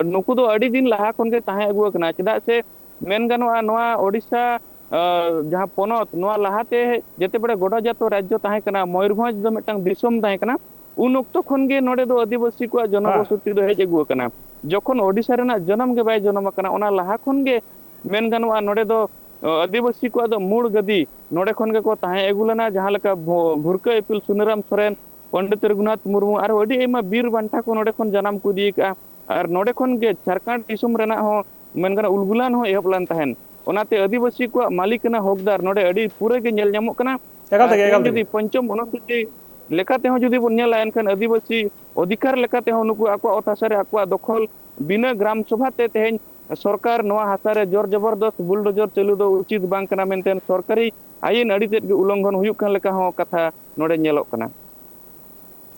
ᱱᱩᱠᱩ ᱫᱚ ᱟᱹᱰᱤ ᱫᱤᱱ ᱞᱟᱦᱟ ᱠᱷᱚᱱ ᱜᱮ ᱛᱟᱦᱮᱸ ᱟᱹᱜᱩ ᱟᱠᱟᱱᱟ, ᱪᱮᱫᱟᱜ ᱥᱮ ᱢᱮᱱ ᱜᱟᱱᱚᱜᱼᱟ ᱱᱚᱣᱟ ᱳᱰᱤᱥᱟ, ᱟ, ᱡᱟᱦᱟᱸ ᱯᱚᱱᱚᱛ, ᱱᱚᱣᱟ ᱞᱟᱦᱟᱛᱮ ᱡᱮᱛᱮ ᱵᱮᱲᱮ ᱜᱚᱰᱚᱡᱟᱛᱚ ᱨᱟᱡᱽᱡᱚ ᱛᱟᱦᱮᱸ ᱠᱟᱱᱟ, ᱢᱚᱭᱩᱨᱵᱷᱚᱸᱡᱽ ᱫᱚ ᱢᱤᱫᱴᱟᱝ ᱫᱤᱥᱚᱢ ᱛᱟᱦᱮᱸ ᱠᱟᱱᱟ, ᱩᱱ ᱚᱠᱛᱚ ᱠᱷᱚᱱ ᱜᱮ ᱱᱚᱰᱮ ᱫᱚ ᱟᱹᱫᱤᱵᱟᱹᱥᱤ ᱠᱚᱣᱟᱜ ᱦᱮᱸ᱾ ᱡᱚᱱᱚᱵᱚᱥᱚᱛᱤ ᱫᱚ ᱦᱮᱡ ᱟᱹᱜᱩ ᱟᱠᱟᱱᱟ᱾ ᱡᱚᱠᱷᱚᱱ ᱳᱰᱤᱥᱟ ᱨᱮᱱᱟᱜ ᱡᱚᱱᱚᱢ ᱜᱮ ᱵᱟᱭ ᱡᱚᱱᱚᱢ ᱟᱠᱟᱱᱟ, ᱚᱱᱟ ᱞᱟᱦᱟ ᱠᱷᱚᱱ ᱜᱮ ᱢᱮᱱ ᱜᱟᱱᱚᱜᱼᱟ ᱱᱚᱰᱮ ᱫᱚ, ᱟ, ᱟᱹᱫᱤᱵᱟᱹᱥᱤ ᱠᱚᱣᱟᱜ ᱫᱚ ᱢᱩᱲ ᱜᱟᱹᱫᱤ ᱱᱚᱰᱮ ᱠᱷᱚᱱ ᱜᱮᱠᱚ ᱛᱟᱦᱮᱸ ᱟᱹᱜᱩ ᱞᱮᱱᱟ, ᱡᱟᱦᱟᱸ ᱞᱮᱠᱟ ᱵᱷᱚ-, ᱵᱷᱩᱨᱠᱟᱹ ᱤᱯᱤᱞ ᱥᱩᱱᱟᱹᱨᱟᱢ ᱥᱚᱨᱮᱱ, ᱯᱚᱱᱰᱤᱛ ᱨᱚᱜᱷᱩᱱᱟᱛᱷ ᱢᱩᱨᱢᱩ, ᱟᱨᱦᱚᱸ ᱟᱹᱰᱤ ᱟᱭᱢᱟ ᱵᱤᱨ ᱵᱟᱱᱴᱟ ᱠᱚ ᱱᱚᱰᱮ ᱠᱷᱚᱱ ᱡᱟᱱᱟᱢ ᱠᱚ ᱤᱫᱤ ᱟᱠᱟᱫᱼᱟ᱾ ᱟᱨ ᱱᱚᱰᱮ ᱠᱷᱚᱱ ᱜᱮ ᱡᱷᱟᱲᱠᱷᱚᱸᱰ ᱫᱤᱥᱚᱢ ᱨᱮᱱᱟᱜ ᱦᱚᱸ ᱢᱮᱱ ᱜᱟᱱᱚᱜᱼᱟ ᱩᱞᱜᱩᱞᱟᱱ ᱦᱚᱸ ᱮᱦᱚᱵ ᱞᱮᱱ ᱛᱟᱦᱮᱸᱱ᱾ ᱚᱱᱟᱛᱮ ᱟᱹᱫᱤᱵᱟᱹᱥᱤ ᱠᱚᱣᱟᱜ ᱢᱟᱹᱞᱤᱠᱟᱱᱟ ᱦᱚᱠᱫᱟᱨ ᱱᱚᱰᱮ ᱟᱹᱰᱤ ᱯᱩᱨᱟᱹ ᱜᱮ ᱧᱮᱞ ᱧᱟᱢᱚᱜ ᱠᱟᱱᱟ᱾ ᱮᱠᱟᱞ ᱟᱨ ᱛᱮᱜᱮ, ᱛᱮᱦᱮᱧ ᱮᱠᱟᱞ ᱛᱮᱜᱮ᱾ ᱡᱩᱫᱤ ᱯᱚᱧᱪᱚᱢ ᱚᱱᱩᱥᱩᱪᱤ ᱞᱮᱠᱟ ᱛᱮᱦᱚᱸ ᱡᱩᱫᱤ ᱵᱚᱱ ᱧᱮᱞᱟ, ᱮᱱᱠᱷᱟᱱ ᱟᱹᱫᱤᱵᱟᱹᱥᱤ ᱚᱫᱷᱤᱠᱟᱨ ᱞᱮᱠᱟ ᱛᱮᱦᱚᱸ ᱱᱩᱠᱩ ᱟᱠᱚᱣᱟᱜ ᱚᱛ ᱦᱟᱥᱟ ᱨᱮ ᱟᱠᱚᱣᱟᱜ ᱫᱚᱠᱷᱚᱞ ᱵᱤᱱᱟᱹ ᱜᱨᱟᱢ ᱥᱚᱵᱷᱟ ᱛᱮ ᱛᱮᱦᱮᱧ ᱥᱚᱨᱠᱟᱨ ᱱᱚᱣᱟ ᱦᱟᱥᱟ ᱨᱮ ᱡᱳᱨ ᱡᱚᱵᱚᱨᱫᱚᱥ ᱵᱩᱞᱰᱳᱡᱚᱨ ᱪᱟᱹᱞᱩ ᱫᱚ ᱩᱪᱤᱛ ᱵᱟᱝ ᱠᱟᱱᱟ ᱢᱮᱱᱛᱮ ᱥᱚᱨᱠᱟᱨᱤ ᱟᱭᱤᱱ ᱟᱹᱰᱤ ᱛᱮᱫ ᱜᱮ ᱩᱞᱚᱝᱜᱷᱚᱱ ᱦᱩᱭᱩᱜ ᱠᱟᱱ ᱞᱮᱠᱟ ᱦᱚᱸ ᱠᱟᱛᱷᱟ ᱱᱚᱰᱮ ᱧᱮᱞᱚᱜ ᱠᱟᱱᱟ᱾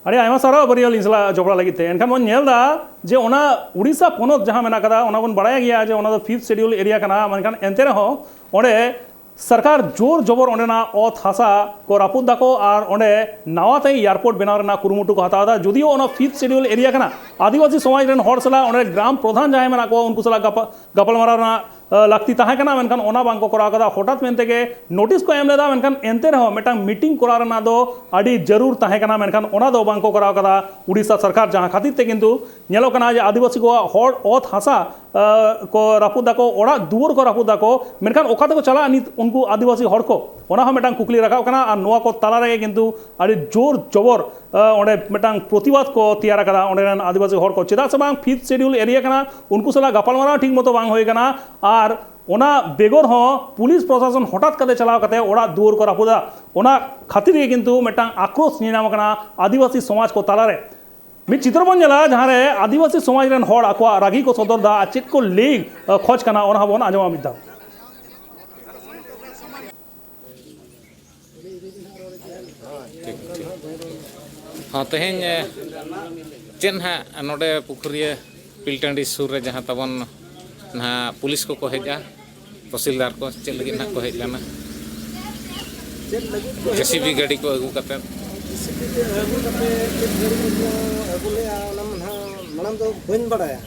ᱟᱹᱰᱤ ᱟᱭᱢᱟ ᱥᱟᱨᱦᱟᱣ ᱵᱟᱹᱨᱭᱟᱹᱞ ᱤᱧ ᱥᱟᱞᱟᱜ ᱡᱚᱯᱲᱟᱣ ᱞᱟᱹᱜᱤᱫ ᱛᱮ᱾ ᱮᱱᱠᱷᱟᱱ ᱵᱚᱱ ᱧᱮᱞ ᱮᱫᱟ ᱡᱮ ᱚᱱᱟ ᱩᱲᱤᱥᱥᱟ ᱯᱚᱱᱚᱛ ᱡᱟᱦᱟᱸ ᱢᱮᱱᱟᱜ ᱠᱟᱫᱟ, ᱚᱱᱟ ᱵᱚᱱ ᱵᱟᱲᱟᱭ ᱜᱮᱭᱟ ᱡᱮ ᱚᱱᱟ ᱫᱚ ᱯᱷᱤᱯᱛᱷ ᱥᱮᱰᱤᱭᱩᱞ ᱮᱨᱤᱭᱟ ᱠᱟᱱᱟ, ᱢᱮᱱᱠᱷᱟᱱ ᱮᱱᱛᱮ ᱨᱮᱦᱚᱸ ᱚᱸᱰᱮ ᱥᱚᱨᱠᱟᱨ ᱡᱳᱨ ᱡᱚᱵᱚᱨ ᱚᱸᱰᱮᱱᱟᱜ ᱚᱛ ᱦᱟᱥᱟ ᱠᱚ ᱨᱟᱹᱯᱩᱫ ᱫᱟᱠᱚ ᱟᱨ ᱚᱸᱰᱮ ᱱᱟᱣᱟ ᱛᱮ ᱮᱭᱟᱨᱯᱳᱨᱴ ᱵᱮᱱᱟᱣ ᱨᱮᱱᱟᱜ ᱠᱩᱨᱩᱢᱩᱴᱩ ᱠᱚ ᱦᱟᱛᱟᱣ ᱮᱫᱟ᱾ ᱡᱩᱫᱤᱭᱳ ᱚᱱᱟ ᱯᱷᱤᱯᱛᱷ ᱥᱮᱰᱤᱭᱩᱞ ᱮᱨᱤᱭᱟ ᱠᱟᱱᱟ, ᱟᱹᱫᱤᱵᱟᱹᱥᱤ ᱥᱚᱢᱟᱡᱽ ᱨᱮᱱ ᱦᱚᱲ ᱥᱟᱞᱟᱜ ᱚᱸᱰᱮ ᱜᱨᱟᱢ ᱯᱨᱚᱫᱷᱟᱱ ᱡᱟᱦᱟᱸᱭ ᱢᱮᱱᱟᱜ ᱠᱚᱣᱟ ᱩᱱᱠᱩ ᱥᱟᱞᱟᱜ ᱜᱟᱯᱟ-, ᱜᱟᱯᱟᱞᱢᱟᱨᱟᱣ ᱨᱮᱱᱟᱜ ᱞᱟᱹᱠᱛᱤ ᱛᱟᱦᱮᱸ ᱠᱟᱱᱟ, ᱢᱮᱱᱠᱷᱟᱱ ᱚᱱᱟ ᱵᱟᱝ ᱠᱚ ᱠᱚᱨᱟᱣ ᱠᱟᱫᱟ᱾ ᱦᱚᱴᱟᱛ ᱢᱮᱱᱛᱮ ᱜᱮ ᱱᱳᱴᱤᱥ ᱠᱚ ᱮᱢ ᱞᱮᱫᱟ, ᱢᱮᱱᱠᱷᱟᱱ ᱮᱱᱛᱮ ᱨᱮᱦᱚᱸ ᱢᱤᱫᱴᱟᱝ ᱢᱤᱴᱤᱝ ᱠᱚᱨᱟᱣ ᱨᱮᱱᱟᱜ ᱫᱚ ᱟᱹᱰᱤ ᱡᱟᱹᱨᱩᱲ ᱛᱟᱦᱮᱸ ᱠᱟᱱᱟ, ᱢᱮᱱᱠᱷᱟᱱ ᱚᱱᱟ ᱫᱚ ᱵᱟᱝ ᱠᱚ ᱠᱚᱨᱟᱣ ᱠᱟᱫᱟ ᱩᱰᱤᱥᱟ ᱥᱚᱨᱠᱟᱨ, ᱡᱟᱦᱟᱸ ᱠᱷᱟᱹᱛᱤᱨ ᱛᱮ ᱠᱤᱱᱛᱩ ᱧᱮᱞᱚᱜ ᱠᱟᱱᱟ ᱡᱮ ᱟᱹᱫᱤᱵᱟᱹᱥᱤ ᱠᱚᱣᱟᱜ ᱦᱚᱲ ᱚᱛ ᱦᱟᱥᱟ, ᱟᱸ, ᱠᱚ ᱨᱟᱹᱯᱩᱫ ᱫᱟᱠᱚ, ᱚᱲᱟᱜ ᱫᱩᱣᱟᱹᱨ ᱠᱚ ᱨᱟᱹᱯᱩᱫ ᱫᱟᱠᱚ, ᱢᱮᱱᱠᱷᱟᱱ ᱚᱠᱟ ᱛᱮᱠᱚ ᱪᱟᱞᱟᱜᱼᱟ ᱱᱤᱛ ᱩᱱᱠᱩ ᱟᱹᱫᱤᱵᱟᱹᱥᱤ ᱦᱚᱲ ᱠᱚ? ᱚᱱᱟ ᱦᱚᱸ ᱢᱤᱫᱴᱟᱝ ᱠᱩᱠᱞᱤ ᱨᱟᱠᱟᱵ ᱠᱟᱱᱟ᱾ ᱟᱨ ᱱᱚᱣᱟ ᱠᱚ ᱛᱟᱞᱟ ᱨᱮᱜᱮ ᱠᱤᱱᱛᱩ ᱟᱹᱰᱤ ᱡᱳᱨ ᱡᱚᱵᱚᱨ, ᱟᱸ, ᱚᱸᱰᱮ ᱢᱤᱫᱴᱟᱝ ᱯᱨᱚᱛᱤᱵᱟᱫ ᱠᱚ ᱛᱮᱭᱟᱨ ᱟᱠᱟᱫᱟ ᱚᱸᱰᱮ ᱨᱮᱱ ᱟᱹᱫᱤᱵᱟᱹᱥᱤ ᱦᱚᱲ ᱠᱚ, ᱪᱮᱫᱟᱜ ᱥᱮ ᱵᱟᱝ ᱯᱷᱤᱯᱛᱷ ᱥᱤᱰᱤᱭᱩᱞ ᱮᱨᱤᱭᱟ ᱠᱟᱱᱟ, ᱩᱱᱠᱩ ᱥᱟᱞᱟᱜ ᱜᱟᱯᱟᱞᱢᱟᱨᱟᱣ ᱴᱷᱤᱠ ᱢᱚᱛᱚ ᱵᱟᱝ ᱦᱩᱭ ᱟᱠᱟᱱᱟ᱾ ᱟᱨ ᱚᱱᱟ ᱵᱮᱜᱚᱨ ᱦᱚᱸ ᱯᱩᱞᱤᱥ ᱯᱨᱚᱥᱟᱥᱚᱱ ᱦᱚᱴᱟᱛ ᱠᱟᱛᱮ ᱪᱟᱞᱟᱣ ᱠᱟᱛᱮ ᱚᱲᱟᱜ ᱫᱩᱣᱟᱹᱨ ᱠᱚ ᱨᱟᱹᱯᱩᱫᱟ᱾ ᱚᱱᱟ ᱠᱷᱟᱹᱛᱤᱨ ᱜᱮ ᱠᱤᱱᱛᱩ ᱢᱤᱫᱴᱟᱝ ᱟᱠᱨᱳᱥ ᱧᱮᱞ ᱧᱟᱢ ᱟᱠᱟᱱᱟ ᱟᱹᱫᱤᱵᱟᱹᱥᱤ ᱥᱚᱢᱟᱡᱽ ᱠᱚ ᱛᱟᱞᱟᱨᱮ᱾ ᱢᱤᱫ ᱪᱤᱛᱨᱚ ᱵᱚᱱ ᱧᱮᱞᱟ, ᱡᱟᱦᱟᱸ ᱨᱮ ᱟᱹᱫᱤᱵᱟᱹᱥᱤ ᱥᱚᱢᱟᱡᱽ ᱨᱮᱱ ᱦᱚᱲ ᱟᱠᱚᱣᱟᱜ ᱨᱟᱹᱜᱤ ᱠᱚ ᱥᱚᱫᱚᱨ ᱮᱫᱟ ᱟᱨ ᱪᱮᱫ ᱠᱚ ᱞᱟᱹᱭ, ᱟᱸ, ᱠᱷᱚᱡᱽ ᱠᱟᱱᱟ, ᱚᱱᱟ ᱦᱚᱸᱵᱚᱱ ᱟᱸᱡᱚᱢᱟ ᱢᱤᱫ ᱫᱷᱟᱣ᱾ ᱴᱷᱤᱠ, ᱴᱷᱤᱠ᱾ ᱦᱚᱸ, ᱛᱮᱦᱮᱧ, ᱮ, ᱪᱮᱫ ᱱᱟᱦᱟᱜ ᱱᱚᱰᱮ ᱯᱩᱠᱷᱩᱨᱤᱭᱟᱹ ᱯᱤᱞ ᱴᱟᱺᱰᱤ ᱥᱩᱨ ᱨᱮ ᱡᱟᱦᱟᱸ ᱛᱟᱵᱚᱱ ᱱᱟᱦᱟᱜ ᱯᱩᱞᱤᱥ ᱠᱚᱠᱚ ᱦᱮᱡᱼᱟ, ᱛᱚᱦᱥᱤᱞᱫᱟᱨ ᱠᱚ ᱪᱮᱫ ᱞᱟᱹᱜᱤᱫ ᱱᱟᱦᱟᱜ ᱠᱚ ᱦᱮᱡ ᱞᱮᱱᱟ? ᱪᱮᱫ ᱞᱟᱹᱜᱤᱫ ᱠᱚ ᱦᱮᱡ ᱡᱮ ᱥᱤ ᱵᱤ ᱞᱮᱱᱟ? ᱜᱟᱹᱰᱤ ᱠᱚ ᱟᱹᱜᱩ ᱠᱟᱛᱮᱫ᱾ ᱡᱮ ᱥᱤ ᱵᱤ ᱛᱮ ᱟᱹᱜᱩ ᱠᱟᱛᱮᱫ ᱪᱮᱫ ᱜᱟᱹᱰᱤ ᱠᱚᱠᱚ ᱟᱹᱜᱩ ᱞᱮᱫᱼᱟ, ᱚᱱᱟ ᱢᱟ ᱱᱟᱦᱟᱜ ᱢᱟᱲᱟᱝ ᱫᱚ ᱵᱟᱹᱧ ᱵᱟᱲᱟᱭᱟ᱾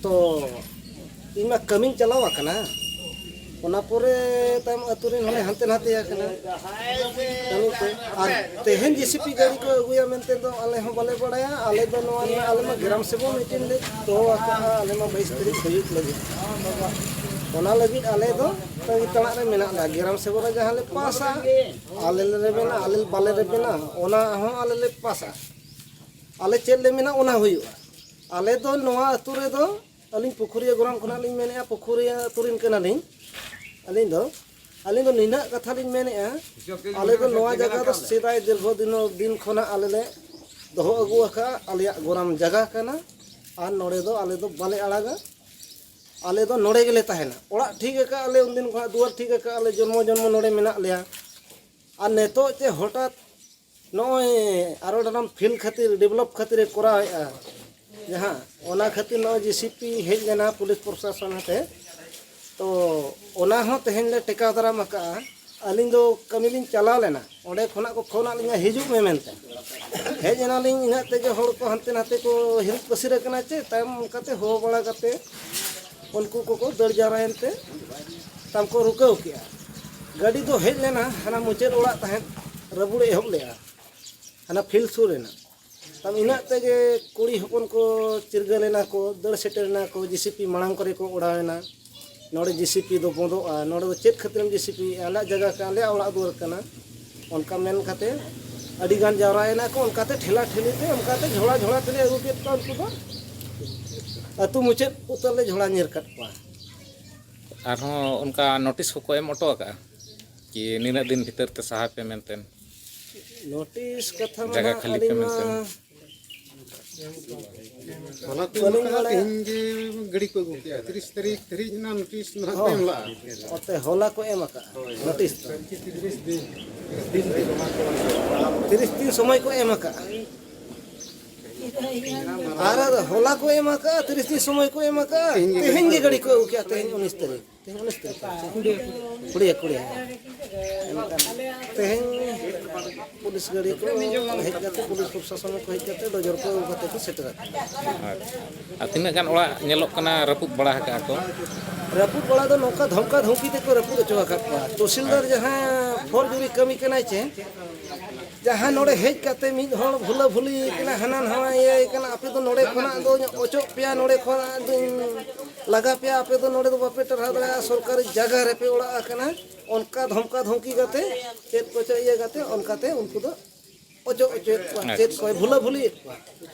ᱛᱚ, ᱤᱧ ᱢᱟ ᱠᱟᱹᱢᱤᱧ ᱪᱟᱞᱟᱣ ᱟᱠᱟᱱᱟ, ᱚᱱᱟ ᱯᱚᱨᱮ ᱛᱟᱭᱚᱢ ᱟᱹᱛᱩ ᱨᱮᱱ ᱦᱚᱸᱞᱮ ᱦᱟᱱᱛᱮ ᱱᱟᱛᱮ ᱟᱠᱟᱱᱟ ᱠᱟᱹᱢᱤ ᱛᱮ᱾ ᱟᱨ ᱛᱮᱦᱮᱧ ᱡᱮ ᱥᱤ ᱯᱤ ᱜᱟᱹᱰᱤ ᱠᱚ ᱟᱹᱜᱩᱭᱟ ᱢᱮᱱᱛᱮ ᱫᱚ ᱟᱞᱮ ᱦᱚᱸ ᱵᱟᱞᱮ ᱵᱟᱲᱟᱭᱟ᱾ ᱟᱞᱮ ᱫᱚ ᱱᱚᱣᱟ ᱨᱮᱱᱟᱜ, ᱟᱞᱮ ᱢᱟ ᱜᱨᱟᱢ ᱥᱮᱵᱚᱠ ᱢᱤᱴᱤᱝ ᱞᱮ ᱫᱚᱦᱚ ᱟᱠᱟᱫᱼᱟ, ᱟᱞᱮ ᱢᱟ ᱵᱟᱭᱤᱥ ᱛᱟᱹᱨᱤᱠᱷ ᱦᱩᱭᱩᱜ ᱞᱟᱹᱜᱤᱫ᱾ ᱚᱱᱟ ᱞᱟᱹᱜᱤᱫ ᱟᱞᱮ ᱫᱚ ᱛᱟᱺᱜᱤ ᱛᱟᱲᱟᱜ ᱨᱮ ᱢᱮᱱᱟᱜ ᱞᱮᱭᱟ᱾ ᱜᱨᱟᱢ ᱥᱮᱵᱚᱠ ᱨᱮ ᱡᱟᱦᱟᱸ ᱞᱮ ᱯᱟᱥᱟ, ᱟᱞᱮ ᱞᱮ ᱨᱮᱵᱮᱱᱟ, ᱟᱞᱮ ᱵᱟᱞᱮ ᱨᱮᱵᱮᱱᱟ, ᱚᱱᱟ ᱦᱚᱸ ᱟᱞᱮ ᱞᱮ ᱯᱟᱥᱟ᱾ ᱟᱞᱮ ᱪᱮᱫ ᱞᱮ ᱢᱮᱱᱟ, ᱚᱱᱟ ᱦᱩᱭᱩᱜᱼᱟ᱾ ᱟᱞᱮ ᱫᱚ ᱱᱚᱣᱟ ᱟᱹᱛᱩ ᱨᱮᱫᱚ, ᱟᱹᱞᱤᱧ ᱯᱩᱠᱷᱩᱨᱤᱭᱟᱹ ᱜᱚᱨᱟᱢ ᱠᱷᱚᱱᱟᱜ ᱞᱤᱧ ᱢᱮᱱᱮᱫᱼᱟ, ᱯᱩᱠᱷᱩᱨᱤᱭᱟᱹ ᱟᱹᱛᱩ ᱨᱮᱱ ᱠᱟᱱᱟᱞᱤᱧ ᱟᱹᱞᱤᱧ ᱫᱚ᱾ ᱟᱹᱞᱤᱧ ᱫᱚ ᱱᱤᱱᱟᱹᱜ ᱠᱟᱛᱷᱟ ᱞᱤᱧ ᱢᱮᱱᱮᱫᱼᱟ, ᱟᱞᱮ ᱫᱚ ᱱᱚᱣᱟ ᱡᱟᱭᱜᱟ ᱫᱚ ᱥᱮᱫᱟᱭ ᱫᱤᱨᱜᱷᱚ ᱫᱤᱱ, ᱫᱤᱱ ᱠᱷᱚᱱᱟᱜ ᱟᱞᱮ ᱞᱮ ᱫᱚᱦᱚ ᱟᱹᱜᱩ ᱟᱠᱟᱫᱼᱟ, ᱟᱞᱮᱭᱟᱜ ᱜᱚᱨᱟᱢ ᱡᱟᱭᱜᱟ ᱠᱟᱱᱟ᱾ ᱟᱨ ᱱᱚᱰᱮ ᱫᱚ ᱟᱞᱮ ᱫᱚ ᱵᱟᱞᱮ ᱟᱲᱟᱜᱟ᱾ ᱟᱞᱮ ᱫᱚ ᱱᱚᱰᱮ ᱜᱮᱞᱮ ᱛᱟᱦᱮᱱᱟ᱾ ᱚᱲᱟᱜ ᱴᱷᱤᱠ ᱟᱠᱟᱫᱼᱟ ᱞᱮ, ᱩᱱᱫᱤᱱ ᱠᱷᱚᱱᱟᱜ ᱫᱩᱣᱟᱹᱨ ᱴᱷᱤᱠ ᱟᱠᱟᱫᱼᱟ ᱞᱮ, ᱡᱚᱱᱢᱚ ᱡᱚᱱᱢᱚ ᱱᱚᱰᱮ ᱢᱮᱱᱟᱜ ᱞᱮᱭᱟ᱾ ᱟᱨ ᱱᱤᱛᱚᱜ ᱪᱮ ᱦᱚᱴᱟᱛ ᱱᱚᱜᱼᱚᱭ ᱟᱨᱚ ᱰᱟᱱᱟᱢ ᱯᱷᱤᱞ ᱠᱷᱟᱹᱛᱤᱨ, ᱰᱮᱵᱷᱞᱚᱯ ᱠᱷᱟᱹᱛᱤᱨᱮ ᱠᱚᱨᱟᱣᱮᱫᱼᱟ, ᱡᱟᱦᱟᱸ ᱚᱱᱟ ᱠᱷᱟᱹᱛᱤᱨ ᱱᱚᱜᱼᱚᱭ ᱡᱮ ᱥᱤ ᱯᱤ ᱦᱮᱡ ᱞᱮᱱᱟ ᱯᱩᱞᱤᱥ ᱯᱨᱚᱥᱟᱥᱚᱱ ᱟᱛᱮ, ᱛᱚ ᱚᱱᱟ ᱦᱚᱸ ᱛᱮᱦᱮᱧ ᱞᱮ ᱴᱮᱠᱟᱣ ᱫᱟᱨᱟᱢ ᱟᱠᱟᱫᱼᱟ᱾ ᱟᱹᱞᱤᱧ ᱫᱚ ᱠᱟᱹᱢᱤ ᱞᱤᱧ ᱪᱟᱞᱟᱣ ᱞᱮᱱᱟ, ᱚᱸᱰᱮ ᱠᱷᱚᱱᱟᱜ ᱠᱚ ᱯᱷᱳᱱ ᱟᱫ ᱞᱤᱧᱟ, "ᱦᱤᱡᱩᱜ ᱢᱮ" ᱢᱮᱱᱛᱮ᱾ ᱦᱮᱡ ᱮᱱᱟᱞᱤᱧ, ᱤᱱᱟᱹᱜ ᱛᱮᱜᱮ ᱦᱚᱲ ᱠᱚ ᱦᱟᱱᱛᱮ ᱱᱟᱛᱮ ᱠᱚ ᱦᱤᱨᱤᱡ ᱯᱟᱹᱥᱤᱨ ᱟᱠᱟᱱᱟ ᱪᱮ, ᱛᱟᱭᱚᱢ ᱚᱱᱠᱟᱛᱮ ᱦᱚᱦᱚ ᱵᱟᱲᱟ ᱠᱟᱛᱮ ᱩᱱᱠᱩ ᱠᱚᱠᱚ ᱫᱟᱹᱲ ᱡᱟᱣᱨᱟᱭᱮᱱ ᱛᱮ ᱛᱟᱢ ᱠᱚ ᱨᱩᱠᱟᱹᱣ ᱠᱮᱜᱼᱟ᱾ ᱜᱟᱹᱰᱤ ᱫᱚ ᱦᱮᱡ ᱞᱮᱱᱟ, ᱦᱟᱱᱟ ᱢᱩᱪᱟᱹᱫ ᱚᱲᱟᱜ ᱛᱟᱦᱮᱸᱫ ᱨᱟᱹᱵᱩᱲᱮ ᱮᱦᱚᱵ ᱞᱮᱜᱼᱟ, ᱦᱟᱱᱟ ᱯᱷᱤᱞᱰ ᱥᱩᱨ ᱨᱮᱱᱟᱜ᱾ ᱛᱟᱢ ᱤᱱᱟᱹᱜ ᱛᱮᱜᱮ ᱠᱩᱲᱤ ᱦᱚᱯᱚᱱ ᱠᱚ ᱪᱤᱨᱜᱟᱹᱞ ᱮᱱᱟ ᱠᱚ, ᱫᱟᱹᱲ ᱥᱮᱴᱮᱨ ᱮᱱᱟ ᱠᱚ, ᱡᱤᱥᱤᱯᱤ ᱢᱟᱲᱟᱝ ᱠᱚᱨᱮ ᱠᱚ ᱚᱲᱟᱣ ᱮᱱᱟ᱾ ᱱᱚᱰᱮ ᱡᱤᱥᱤᱯᱤ ᱫᱚ ᱵᱚᱸᱫᱚᱜᱼᱟ, ᱱᱚᱰᱮ ᱫᱚ ᱪᱮᱫ ᱠᱷᱟᱹᱛᱤᱨᱮᱢ ᱡᱤᱥᱤᱯᱤᱭᱮᱫᱼᱟ, ᱟᱞᱮᱭᱟᱜ ᱡᱟᱭᱜᱟ ᱠᱟᱱᱟ, ᱟᱞᱮᱭᱟᱜ ᱚᱲᱟᱜ ᱫᱩᱣᱟᱹᱨ ᱠᱟᱱᱟ, ᱚᱱᱠᱟ ᱢᱮᱱ ᱠᱟᱛᱮ ᱟᱹᱰᱤ ᱜᱟᱱ ᱡᱟᱣᱨᱟᱭᱮᱱᱟ ᱠᱚ᱾ ᱚᱱᱠᱟᱛᱮ ᱴᱷᱮᱞᱟ ᱴᱷᱮᱞᱤ ᱛᱮ, ᱚᱱᱠᱟᱛᱮ ᱡᱷᱚᱲᱟ ᱡᱷᱚᱲᱟ ᱛᱮᱞᱮ ᱟᱹᱜᱩ ᱠᱮᱫ ᱠᱚᱣᱟ ᱩᱱᱠᱩ ᱫᱚ᱾ ᱟᱹᱛᱩ ᱢᱩᱪᱟᱹᱫ ᱩᱛᱟᱹᱨ ᱞᱮ ᱡᱷᱚᱲᱟ ᱧᱤᱨ ᱠᱟᱫ ᱠᱚᱣᱟ᱾ ᱟᱨᱦᱚᱸ ᱚᱱᱠᱟ ᱱᱳᱴᱤᱥ ᱠᱚᱠᱚ ᱮᱢ ᱦᱚᱴᱚ ᱟᱠᱟᱫᱼᱟ ᱠᱤ ᱱᱤᱱᱟᱹᱜ ᱫᱤᱱ ᱵᱷᱤᱛᱟᱹᱨ ᱛᱮ ᱥᱟᱦᱟᱭ ᱯᱮ ᱢᱮᱱᱛᱮ? ᱱᱳᱴᱤᱥ ᱠᱟᱛᱷᱟ ᱢᱟ ᱡᱟᱭᱜᱟ ᱱᱟᱦᱟᱜ ᱠᱷᱟᱹᱞᱤ ᱯᱮ ᱟᱹᱞᱤᱧ ᱢᱟ ᱢᱮᱱᱛᱮ᱾ ᱦᱚᱞᱟ ᱠᱚ ᱵᱟᱹᱞᱤᱧ ᱮᱢ ᱠᱟᱜᱼᱟ, ᱵᱟᱲᱟᱭᱟ᱾ ᱛᱮᱦᱮᱧ ᱜᱮ ᱜᱟᱹᱰᱤ ᱠᱚ ᱟᱹᱜᱩ ᱠᱮᱜᱼᱟ᱾ ᱛᱤᱨᱤᱥ ᱛᱟᱹᱨᱤᱠᱷ ᱫᱷᱟᱹᱨᱤᱡ ᱚᱱᱟ ᱱᱳᱴᱤᱥ ᱱᱟᱦᱟᱜ ᱠᱚ ᱦᱚᱸ᱾ ᱮᱢ ᱞᱟᱜᱼᱟ᱾ ᱚᱛᱮ ᱦᱚᱞᱟ ᱠᱚ ᱮᱢ ᱟᱠᱟᱫᱼᱟ ᱱᱳᱴᱤᱥ ᱫᱚ᱾ ᱛᱤᱨᱤᱥ ᱫᱤᱱ, ᱛᱤᱨᱤᱥ ᱫᱤᱱ ᱨᱮ ᱚᱱᱟ ᱠᱚ ᱛᱤᱨᱤᱥ ᱫᱤᱱ ᱥᱚᱢᱚᱭ ᱠᱚ ᱮᱢ ᱟᱠᱟᱫᱼᱟ᱾ ᱟᱨ ᱦᱚᱞᱟ ᱠᱚ ᱮᱢ ᱟᱠᱟᱫᱼᱟ, ᱛᱤᱨᱤᱥ ᱫᱤᱱ ᱥᱚᱢᱚᱭ ᱠᱚ ᱮᱢ ᱟᱠᱟᱫᱼᱟ, ᱛᱮᱦᱮᱧ ᱜᱮ ᱛᱮᱦᱮᱧ ᱜᱮ ᱜᱟᱹᱰᱤ ᱠᱚ ᱟᱹᱜᱩ ᱠᱮᱜᱼᱟ, ᱛᱮᱦᱮᱧ ᱩᱱᱤᱥ ᱛᱟᱹᱨᱤᱠᱷ᱾ ᱛᱮᱦᱮᱧ ᱩᱱᱤᱥ ᱛᱟᱹᱨᱤᱠᱷ ᱠᱟᱱᱟ ᱥᱮ? ᱠᱩᱲᱤᱭᱟ, ᱠᱩᱲᱤᱭᱟ᱾ ᱮᱱᱠᱷᱟᱱ ᱛᱮᱦᱮᱧ ᱯᱩᱞᱤᱥ ᱜᱟᱹᱰᱤ ᱠᱚ ᱦᱮᱡ ᱠᱟᱛᱮ, ᱯᱩᱞᱤᱥ ᱯᱨᱚᱥᱟᱥᱚᱱ ᱠᱚ ᱦᱮᱡ ᱠᱟᱛᱮ, ᱰᱚᱡᱚᱨ ᱠᱚ ᱟᱹᱜᱩ ᱠᱟᱛᱮ ᱠᱚ ᱥᱮᱴᱮᱨ ᱟᱠᱟᱱᱟ᱾ ᱟᱪᱪᱷᱟ᱾ ᱟᱨ ᱛᱤᱱᱟᱹᱜ ᱜᱟᱱ ᱚᱲᱟᱜ ᱧᱮᱞᱚᱜ ᱠᱟᱱᱟ ᱨᱟᱹᱯᱩᱫ ᱵᱟᱲᱟ ᱟᱠᱟᱫᱼᱟ ᱠᱚ? ᱨᱟᱹᱯᱩᱫ ᱵᱟᱲᱟ ᱫᱚ ᱱᱚᱝᱠᱟ ᱫᱷᱚᱢᱠᱟ ᱫᱷᱚᱢᱠᱤ ᱛᱮᱠᱚ ᱨᱟᱹᱯᱩᱫ ᱦᱚᱪᱚ ᱟᱠᱟᱫ ᱠᱚᱣᱟ᱾ ᱛᱚᱦᱥᱤᱞᱫᱟᱨ ᱡᱟᱦᱟᱸ ᱯᱷᱚᱨᱡᱩᱨᱤ ᱠᱟᱹᱢᱤ ᱠᱟᱱᱟᱭ ᱪᱮ, ᱡᱟᱦᱟᱸ ᱱᱚᱰᱮ ᱦᱮᱡ ᱠᱟᱛᱮ ᱢᱤᱫ ᱦᱚᱲ ᱵᱷᱩᱞᱟᱹ ᱵᱷᱩᱞᱤ ᱠᱟᱱᱟ, ᱦᱟᱱᱟ ᱱᱟᱣᱟ ᱤᱭᱟᱹ ᱠᱟᱱᱟ, ᱟᱯᱮ ᱫᱚ ᱱᱚᱰᱮ ᱠᱷᱚᱱᱟᱜ ᱫᱚ ᱚᱪᱚᱜ ᱯᱮᱭᱟ, ᱱᱚᱰᱮ ᱠᱷᱚᱱᱟᱜ ᱫᱚᱧ ᱞᱟᱜᱟ ᱯᱮᱭᱟ, ᱟᱯᱮ ᱫᱚ ᱱᱚᱰᱮ ᱫᱚ ᱵᱟᱯᱮ ᱴᱟᱨᱦᱟᱣ ᱫᱟᱲᱮᱭᱟᱜᱼᱟ, ᱥᱚᱨᱠᱟᱨᱤ ᱡᱟᱭᱜᱟ ᱨᱮᱯᱮ ᱚᱲᱟᱜ ᱟᱠᱟᱱᱟ, ᱚᱱᱠᱟ ᱫᱷᱚᱢᱠᱟ ᱫᱷᱚᱢᱠᱤ ᱠᱟᱛᱮ ᱪᱮᱫ ᱠᱚᱪᱚ ᱤᱭᱟᱹ ᱠᱟᱛᱮ ᱚᱱᱠᱟᱛᱮ ᱩᱱᱠᱩ ᱫᱚ ᱚᱪᱚᱜ ᱚᱪᱚᱭᱮᱫ ᱠᱚᱣᱟ, ᱪᱮᱫ ᱠᱚᱭ ᱵᱷᱩᱞᱟᱹ ᱵᱷᱩᱞᱤᱭᱮᱫ ᱠᱚᱣᱟ᱾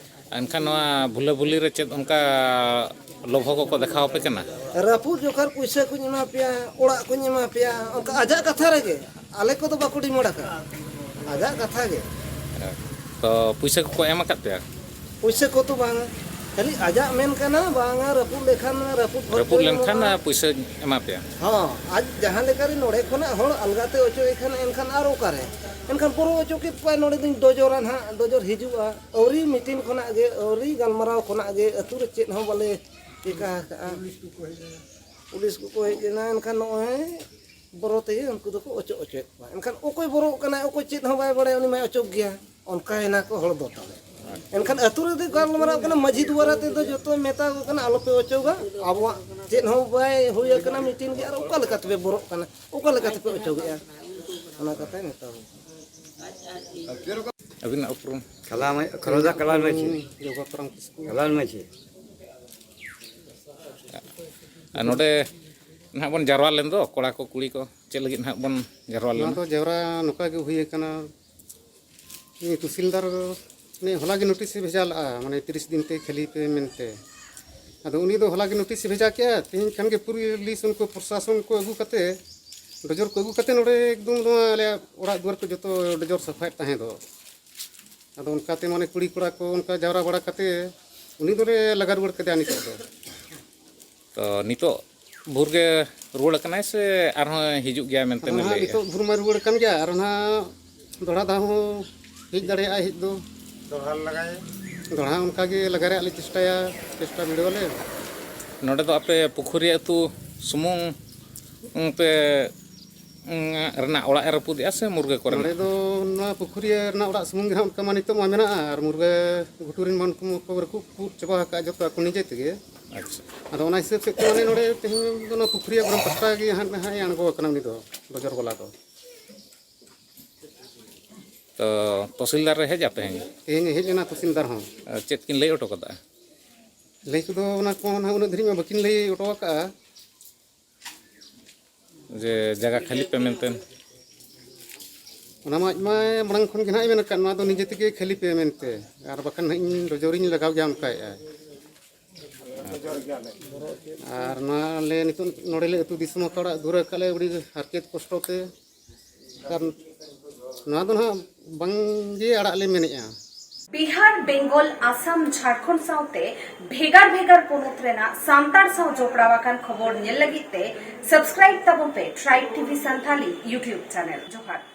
ᱮᱱᱠᱷᱟᱱ ᱱᱚᱣᱟ ᱵᱷᱩᱞᱟᱹ ᱵᱷᱩᱞᱤ ᱨᱮ ᱪᱮᱫ ᱚᱱᱠᱟ ᱞᱚᱵᱷᱚ ᱠᱚᱠᱚ ᱫᱮᱠᱷᱟᱣ ᱟᱯᱮ ᱠᱟᱱᱟ? ᱨᱟᱹᱯᱩᱫ ᱡᱚᱠᱷᱟᱱ ᱯᱩᱭᱥᱟᱹ ᱠᱚᱧ ᱮᱢᱟ ᱯᱮᱭᱟ, ᱚᱲᱟᱜ ᱠᱚᱧ ᱮᱢᱟ ᱯᱮᱭᱟ, ᱚᱱᱠᱟ ᱟᱡᱟᱜ ᱠᱟᱛᱷᱟ ᱨᱮᱜᱮ, ᱟᱞᱮ ᱠᱚᱫᱚ ᱵᱟᱠᱚ ᱰᱤᱢᱟᱱᱰ ᱟᱠᱟᱫᱼᱟ, ᱟᱡᱟᱜ ᱠᱟᱛᱷᱟ ᱜᱮ᱾ ᱛᱚ ᱯᱩᱭᱥᱟᱹ ᱠᱚᱠᱚ ᱮᱢ ᱟᱠᱟᱫ ᱯᱮᱭᱟ? ᱯᱩᱭᱥᱟᱹ ᱠᱚᱫᱚ ᱵᱟᱝᱟ, ᱠᱷᱟᱹᱞᱤ ᱟᱡᱟᱜ ᱢᱮᱱ ᱠᱟᱱᱟ, ᱵᱟᱝᱟ ᱨᱟᱹᱯᱩᱫ ᱞᱮᱠᱷᱟᱱ ᱨᱟᱹᱯᱩᱫ ᱦᱚᱲ ᱨᱟᱹᱯᱩᱫ ᱛᱮ ᱞᱮᱱᱠᱷᱟᱱ ᱮᱢᱚᱜᱼᱟ᱾ ᱯᱩᱭᱥᱟᱹᱧ ᱮᱢᱟ ᱯᱮᱭᱟ᱾ ᱦᱚᱸ, ᱟᱡ ᱡᱟᱦᱟᱸ ᱞᱮᱠᱟᱨᱮ ᱱᱚᱰᱮ ᱠᱷᱚᱱᱟᱜ ᱦᱚᱲ ᱟᱞᱜᱟᱛᱮ ᱚᱪᱚᱜ ᱮ ᱠᱷᱟᱱ, ᱮᱱᱠᱷᱟᱱ ᱟᱨ ᱚᱠᱟᱨᱮ? ᱮᱱᱠᱷᱟᱱ ᱵᱚᱨᱚ ᱚᱪᱚ ᱠᱮᱫ ᱠᱚᱣᱟᱭ, ᱱᱚᱰᱮ ᱫᱚᱧ ᱰᱚᱡᱚᱨᱟ ᱱᱟᱦᱟᱜ, ᱰᱚᱡᱚᱨ ᱦᱤᱡᱩᱜᱼᱟ᱾ ᱟᱹᱣᱨᱤ ᱢᱤᱴᱤᱝ ᱠᱷᱚᱱᱟᱜ ᱜᱮ, ᱟᱹᱣᱨᱤ ᱜᱟᱞᱢᱟᱨᱟᱣ ᱠᱷᱚᱱᱟᱜ ᱜᱮ ᱟᱹᱛᱩ ᱨᱮ ᱪᱮᱫ ᱦᱚᱸ ᱵᱟᱞᱮ ᱪᱤᱠᱟ ᱟᱠᱟᱜᱼᱟ᱾ ᱯᱩᱞᱤᱥ ᱠᱚᱠᱚ ᱦᱮᱡ ᱞᱮᱱᱟ, ᱮᱱᱠᱷᱟᱱ ᱱᱚᱜᱼᱚᱭ ᱵᱚᱨᱚ ᱛᱮᱜᱮ ᱩᱱᱠᱩ ᱫᱚᱠᱚ ᱚᱪᱚᱜ ᱚᱪᱚᱭᱮᱫ ᱠᱚᱣᱟ᱾ ᱮᱱᱠᱷᱟᱱ ᱚᱠᱚᱭ ᱵᱚᱨᱚᱜ ᱠᱟᱱᱟᱭ, ᱚᱠᱚᱭ ᱪᱮᱫ ᱦᱚᱸ ᱵᱟᱭ ᱵᱟᱲᱟᱭᱟ, ᱩᱱᱤ ᱢᱟᱭ ᱚᱪᱚᱜ ᱜᱮᱭᱟ᱾ ᱚᱱᱠᱟᱭᱮᱱᱟ ᱠᱚ ᱦᱚᱲ ᱫᱚ ᱛᱟᱞᱮ᱾ ᱮᱱᱠᱷᱟᱱ ᱟᱹᱛᱩ ᱨᱮᱫᱚ ᱜᱟᱞᱢᱟᱨᱟᱣ ᱠᱟᱱᱟ, ᱢᱟᱹᱡᱷᱤ ᱫᱩᱣᱟᱨᱟ ᱛᱮᱫᱚ ᱡᱚᱛᱚᱭ ᱢᱮᱛᱟ ᱠᱚ ᱠᱟᱱᱟ, ᱟᱞᱚᱯᱮ ᱚᱪᱚᱜᱟ, ᱟᱵᱚᱣᱟᱜ ᱪᱮᱫ ᱦᱚᱸ ᱵᱟᱭ ᱦᱩᱭ ᱟᱠᱟᱱᱟ ᱢᱤᱴᱤᱝ ᱜᱮ, ᱟᱨ ᱚᱠᱟ ᱞᱮᱠᱟ ᱛᱮᱯᱮ ᱵᱚᱨᱚᱜ ᱠᱟᱱᱟ, ᱚᱠᱟ ᱞᱮᱠᱟ ᱛᱮᱯᱮ ᱚᱪᱚᱜᱮᱜᱼᱟ? ᱚᱱᱟ ᱠᱟᱛᱷᱟᱧ ᱢᱮᱛᱟ ᱵᱚᱱᱟ᱾ ᱟᱹᱵᱤᱱᱟᱜ ᱩᱯᱨᱩᱢ? ᱠᱟᱞᱟ ᱢᱟᱹᱡᱷᱤ, ᱠᱷᱚᱨᱚᱫᱟ ᱠᱟᱞᱟ ᱢᱟᱹᱡᱷᱤ᱾ ᱡᱚᱜᱚᱛ ᱨᱟᱢ ᱠᱤᱥᱠᱩ᱾ ᱠᱟᱞᱟ ᱢᱟᱹᱡᱷᱤ᱾ ᱟᱨ ᱱᱚᱰᱮ ᱱᱟᱦᱟᱜ ᱵᱚᱱ ᱡᱟᱨᱣᱟ ᱞᱮᱱ ᱫᱚ, ᱠᱚᱲᱟ ᱠᱚ ᱠᱩᱲᱤ ᱠᱚ, ᱪᱮᱫ ᱞᱟᱹᱜᱤᱫ ᱱᱟᱦᱟᱜ ᱵᱚᱱ ᱡᱟᱨᱣᱟ ᱞᱮᱱᱟ? ᱱᱚᱣᱟ ᱫᱚ ᱡᱟᱣᱨᱟ ᱱᱚᱝᱠᱟ ᱜᱮ ᱦᱩᱭ ᱟᱠᱟᱱᱟ᱾ ᱩᱱᱤ ᱛᱩᱥᱤᱞᱫᱟᱨ ᱩᱱᱤ ᱦᱚᱞᱟ ᱜᱮ ᱱᱳᱴᱤᱥ ᱮ ᱵᱷᱮᱡᱟ ᱞᱮᱫᱼᱟ, ᱢᱟᱱᱮ ᱛᱤᱨᱤᱥ ᱫᱤᱱ ᱛᱮ ᱠᱷᱟᱹᱞᱤ ᱯᱮ ᱢᱮᱱᱛᱮ᱾ ᱟᱫᱚ ᱩᱱᱤ ᱫᱚ ᱦᱚᱞᱟ ᱜᱮ ᱱᱳᱴᱤᱥ ᱮ ᱵᱷᱮᱡᱟ ᱠᱮᱜᱼᱟ, ᱛᱮᱦᱮᱧ ᱠᱷᱟᱱ ᱜᱮ ᱯᱩᱞᱤᱥ ᱩᱱᱠᱩ ᱯᱨᱚᱥᱟᱥᱚᱱ ᱠᱚ ᱟᱹᱜᱩ ᱠᱟᱛᱮ, ᱰᱚᱡᱚᱨ ᱠᱚ ᱟᱹᱜᱩ ᱠᱟᱛᱮ ᱱᱚᱰᱮ ᱮᱠᱫᱚᱢ ᱱᱚᱣᱟ ᱟᱞᱮᱭᱟᱜ ᱚᱲᱟᱜ ᱫᱩᱣᱟᱹᱨ ᱠᱚ ᱡᱚᱛᱚ ᱰᱚᱡᱚᱨ ᱥᱟᱯᱷᱟᱭᱮᱫ ᱛᱟᱦᱮᱸ ᱫᱚ᱾ ᱟᱫᱚ ᱚᱱᱠᱟᱛᱮ ᱢᱟᱱᱮ ᱠᱩᱲᱤ ᱠᱚᱲᱟ ᱠᱚ ᱚᱱᱠᱟ ᱡᱟᱣᱨᱟ ᱵᱟᱲᱟ ᱠᱟᱛᱮ ᱩᱱᱤ ᱫᱚᱞᱮ ᱞᱟᱜᱟ ᱨᱩᱣᱟᱹᱲ ᱠᱮᱫᱮᱭᱟ ᱱᱤᱛᱚᱜ ᱫᱚ᱾ ᱛᱚ ᱱᱤᱛᱚᱜ ᱵᱷᱳᱨ ᱜᱮ ᱨᱩᱣᱟᱹᱲ ᱟᱠᱟᱱᱟᱭ ᱥᱮ ᱟᱨᱦᱚᱸ ᱦᱤᱡᱩᱜ ᱜᱮᱭᱟ ᱢᱮᱱᱛᱮ ᱟᱫᱚ ᱵᱮᱱ ᱱᱟᱦᱟᱜ ᱞᱟᱹᱭᱮᱜᱼᱟ? ᱱᱤᱛᱚᱜ ᱵᱷᱳᱨ ᱢᱟ ᱨᱩᱣᱟᱹᱲ ᱟᱠᱟᱱ ᱜᱮᱭᱟ, ᱟᱨ ᱱᱟᱦᱟᱜ ᱫᱚᱦᱲᱟ ᱫᱷᱟᱣ ᱦᱚᱸ ᱦᱮᱡ ᱫᱟᱲᱮᱭᱟᱜᱼᱟᱭ ᱦᱮᱡ ᱫᱚ᱾ ᱫᱚᱦᱲᱟ ᱞᱟᱜᱟᱭ᱾ ᱫᱚᱦᱲᱟ ᱚᱱᱠᱟ ᱜᱮ ᱞᱟᱜᱟ ᱨᱮᱭᱟᱜ ᱞᱮ ᱪᱮᱥᱴᱟᱭᱟ, ᱪᱮᱥᱴᱟ ᱵᱤᱰᱟᱹᱣ ᱟᱞᱮ᱾ ᱱᱚᱰᱮ ᱫᱚ ᱟᱯᱮ ᱯᱩᱠᱷᱩᱨᱤᱭᱟᱹ ᱟᱹᱛᱩ ᱥᱩᱢᱩᱝ ᱯᱮ ᱨᱮᱱᱟᱜ ᱚᱲᱟᱜ ᱮ ᱨᱟᱹᱯᱩᱫᱮᱜᱼᱟ ᱥᱮ ᱢᱩᱨᱜᱟᱹ ᱠᱚᱨᱮᱱᱟᱜ? ᱱᱚᱰᱮ ᱫᱚ ᱱᱚᱣᱟ ᱯᱩᱠᱷᱩᱨᱤᱭᱟᱹ ᱨᱮᱱᱟᱜ ᱚᱲᱟᱜ ᱥᱩᱢᱩᱝ ᱜᱮ ᱦᱟᱸᱜ ᱚᱱᱠᱟ ᱢᱟ ᱱᱤᱛᱚᱜ ᱢᱟ ᱢᱮᱱᱟᱜᱼᱟ, ᱟᱨ ᱢᱩᱨᱜᱟᱹ ᱜᱷᱩᱴᱩ ᱨᱮᱱ ᱢᱟ ᱩᱱᱠᱩ ᱢᱟᱠᱚ ᱨᱟᱹᱯᱩᱫ ᱪᱟᱵᱟ ᱟᱠᱟᱫ ᱡᱚᱛᱚ ᱟᱠᱚ ᱱᱤᱡᱮ ᱛᱮᱜᱮ᱾ ᱟᱪᱪᱷᱟ᱾ ᱟᱫᱚ ᱚᱱᱟ ᱦᱤᱥᱟᱹᱵ ᱥᱮᱫ ᱛᱮ ᱢᱟᱱᱮ ᱱᱚᱰᱮ ᱛᱮᱦᱮᱧ ᱫᱚ ᱱᱚᱣᱟ ᱯᱩᱠᱷᱩᱨᱤᱭᱟᱹ ᱜᱚᱨᱚᱢ ᱯᱟᱥᱴᱟ ᱜᱮ ᱦᱟᱸᱜ ᱱᱟᱦᱟᱜ ᱮ ᱟᱬᱜᱚ ᱟᱠᱟᱱᱟ ᱩᱱᱤ ᱫᱚ, ᱰᱚᱡᱚᱨ ᱵᱟᱞᱟ ᱫᱚ᱾ ᱛᱚ ᱛᱚᱦᱥᱤᱞᱫᱟᱨ ᱨᱮ ᱦᱮᱡ ᱟᱯᱮ? ᱛᱮᱦᱮᱧ ᱦᱮᱡ ᱮᱱᱟ ᱛᱚᱦᱥᱤᱞᱫᱟᱨ ᱦᱚᱸ᱾ ᱟᱨ ᱪᱮᱫ ᱠᱤᱱ ᱞᱟᱹᱭ ᱦᱚᱴᱚ ᱠᱟᱫᱟ? ᱞᱟᱹᱭ ᱠᱚᱫᱚ ᱚᱱᱟ ᱠᱚ ᱱᱟᱦᱟᱜ ᱩᱱᱟᱹᱜ ᱫᱷᱟᱹᱨᱤᱡ ᱢᱟ ᱵᱟᱹᱠᱤᱱ ᱞᱟᱹᱭ ᱦᱚᱴᱚ ᱟᱠᱟᱫᱼᱟ᱾ ᱡᱮ ᱡᱟᱭᱜᱟ ᱠᱷᱟᱹᱞᱤ ᱯᱮ ᱢᱮᱱᱛᱮ? ᱚᱱᱟ ᱢᱟ ᱟᱡ ᱢᱟ ᱢᱟᱲᱟᱝ ᱠᱷᱚᱱ ᱜᱮ ᱱᱟᱦᱟᱜ ᱮ ᱢᱮᱱ ᱟᱠᱟᱫ, ᱱᱚᱣᱟ ᱫᱚ ᱱᱤᱡᱮ ᱛᱮᱜᱮ ᱠᱷᱟᱹᱞᱤ ᱯᱮ ᱢᱮᱱᱛᱮ, ᱟᱨ ᱵᱟᱠᱷᱟᱱ ᱱᱟᱦᱟᱜ ᱤᱧ ᱰᱚᱡᱚᱨᱤᱧ ᱞᱟᱜᱟᱣ ᱜᱮᱭᱟ ᱚᱱᱠᱟᱭᱮᱫᱼᱟᱭ᱾ ᱟᱨ ᱱᱚᱣᱟ ᱟᱞᱮ ᱱᱤᱛᱚᱜ ᱱᱚᱰᱮ ᱞᱮ ᱟᱹᱛᱩ ᱫᱤᱥᱚᱢ ᱟᱠᱟᱫ ᱚᱲᱟᱜ ᱫᱩᱣᱟᱹᱨ ᱟᱠᱟᱫ ᱞᱮ ᱟᱹᱰᱤ ᱦᱟᱨᱠᱮᱛ ᱠᱚᱥᱴᱚ ᱛᱮ᱾ ᱟᱨ ᱱᱚᱣᱟ ᱫᱚ ᱱᱟᱦᱟᱜ ᱵᱟᱝᱜᱮ ᱟᱲᱟᱜ ᱞᱮ ᱢᱮᱱᱮᱫᱼᱟ᱾ ᱵᱤᱦᱟᱨ, ᱵᱮᱝᱜᱚᱞ, ᱟᱥᱟᱢ, ᱡᱷᱟᱲᱠᱷᱚᱸᱰ ᱥᱟᱶᱛᱮ ᱵᱷᱮᱜᱟᱨ ᱵᱷᱮᱜᱟᱨ ᱯᱚᱱᱚᱛ ᱨᱮᱱᱟᱜ ᱥᱟᱱᱛᱟᱲ ᱥᱟᱶ ᱡᱚᱯᱲᱟᱣ ᱟᱠᱟᱱ ᱠᱷᱚᱵᱚᱨ ᱧᱮᱞ ᱞᱟᱹᱜᱤᱫ ᱛᱮ subscribe ᱛᱟᱵᱚᱱ ᱯᱮ Tribe T V Santali YouTube channel᱾ ᱡᱚᱦᱟᱨ᱾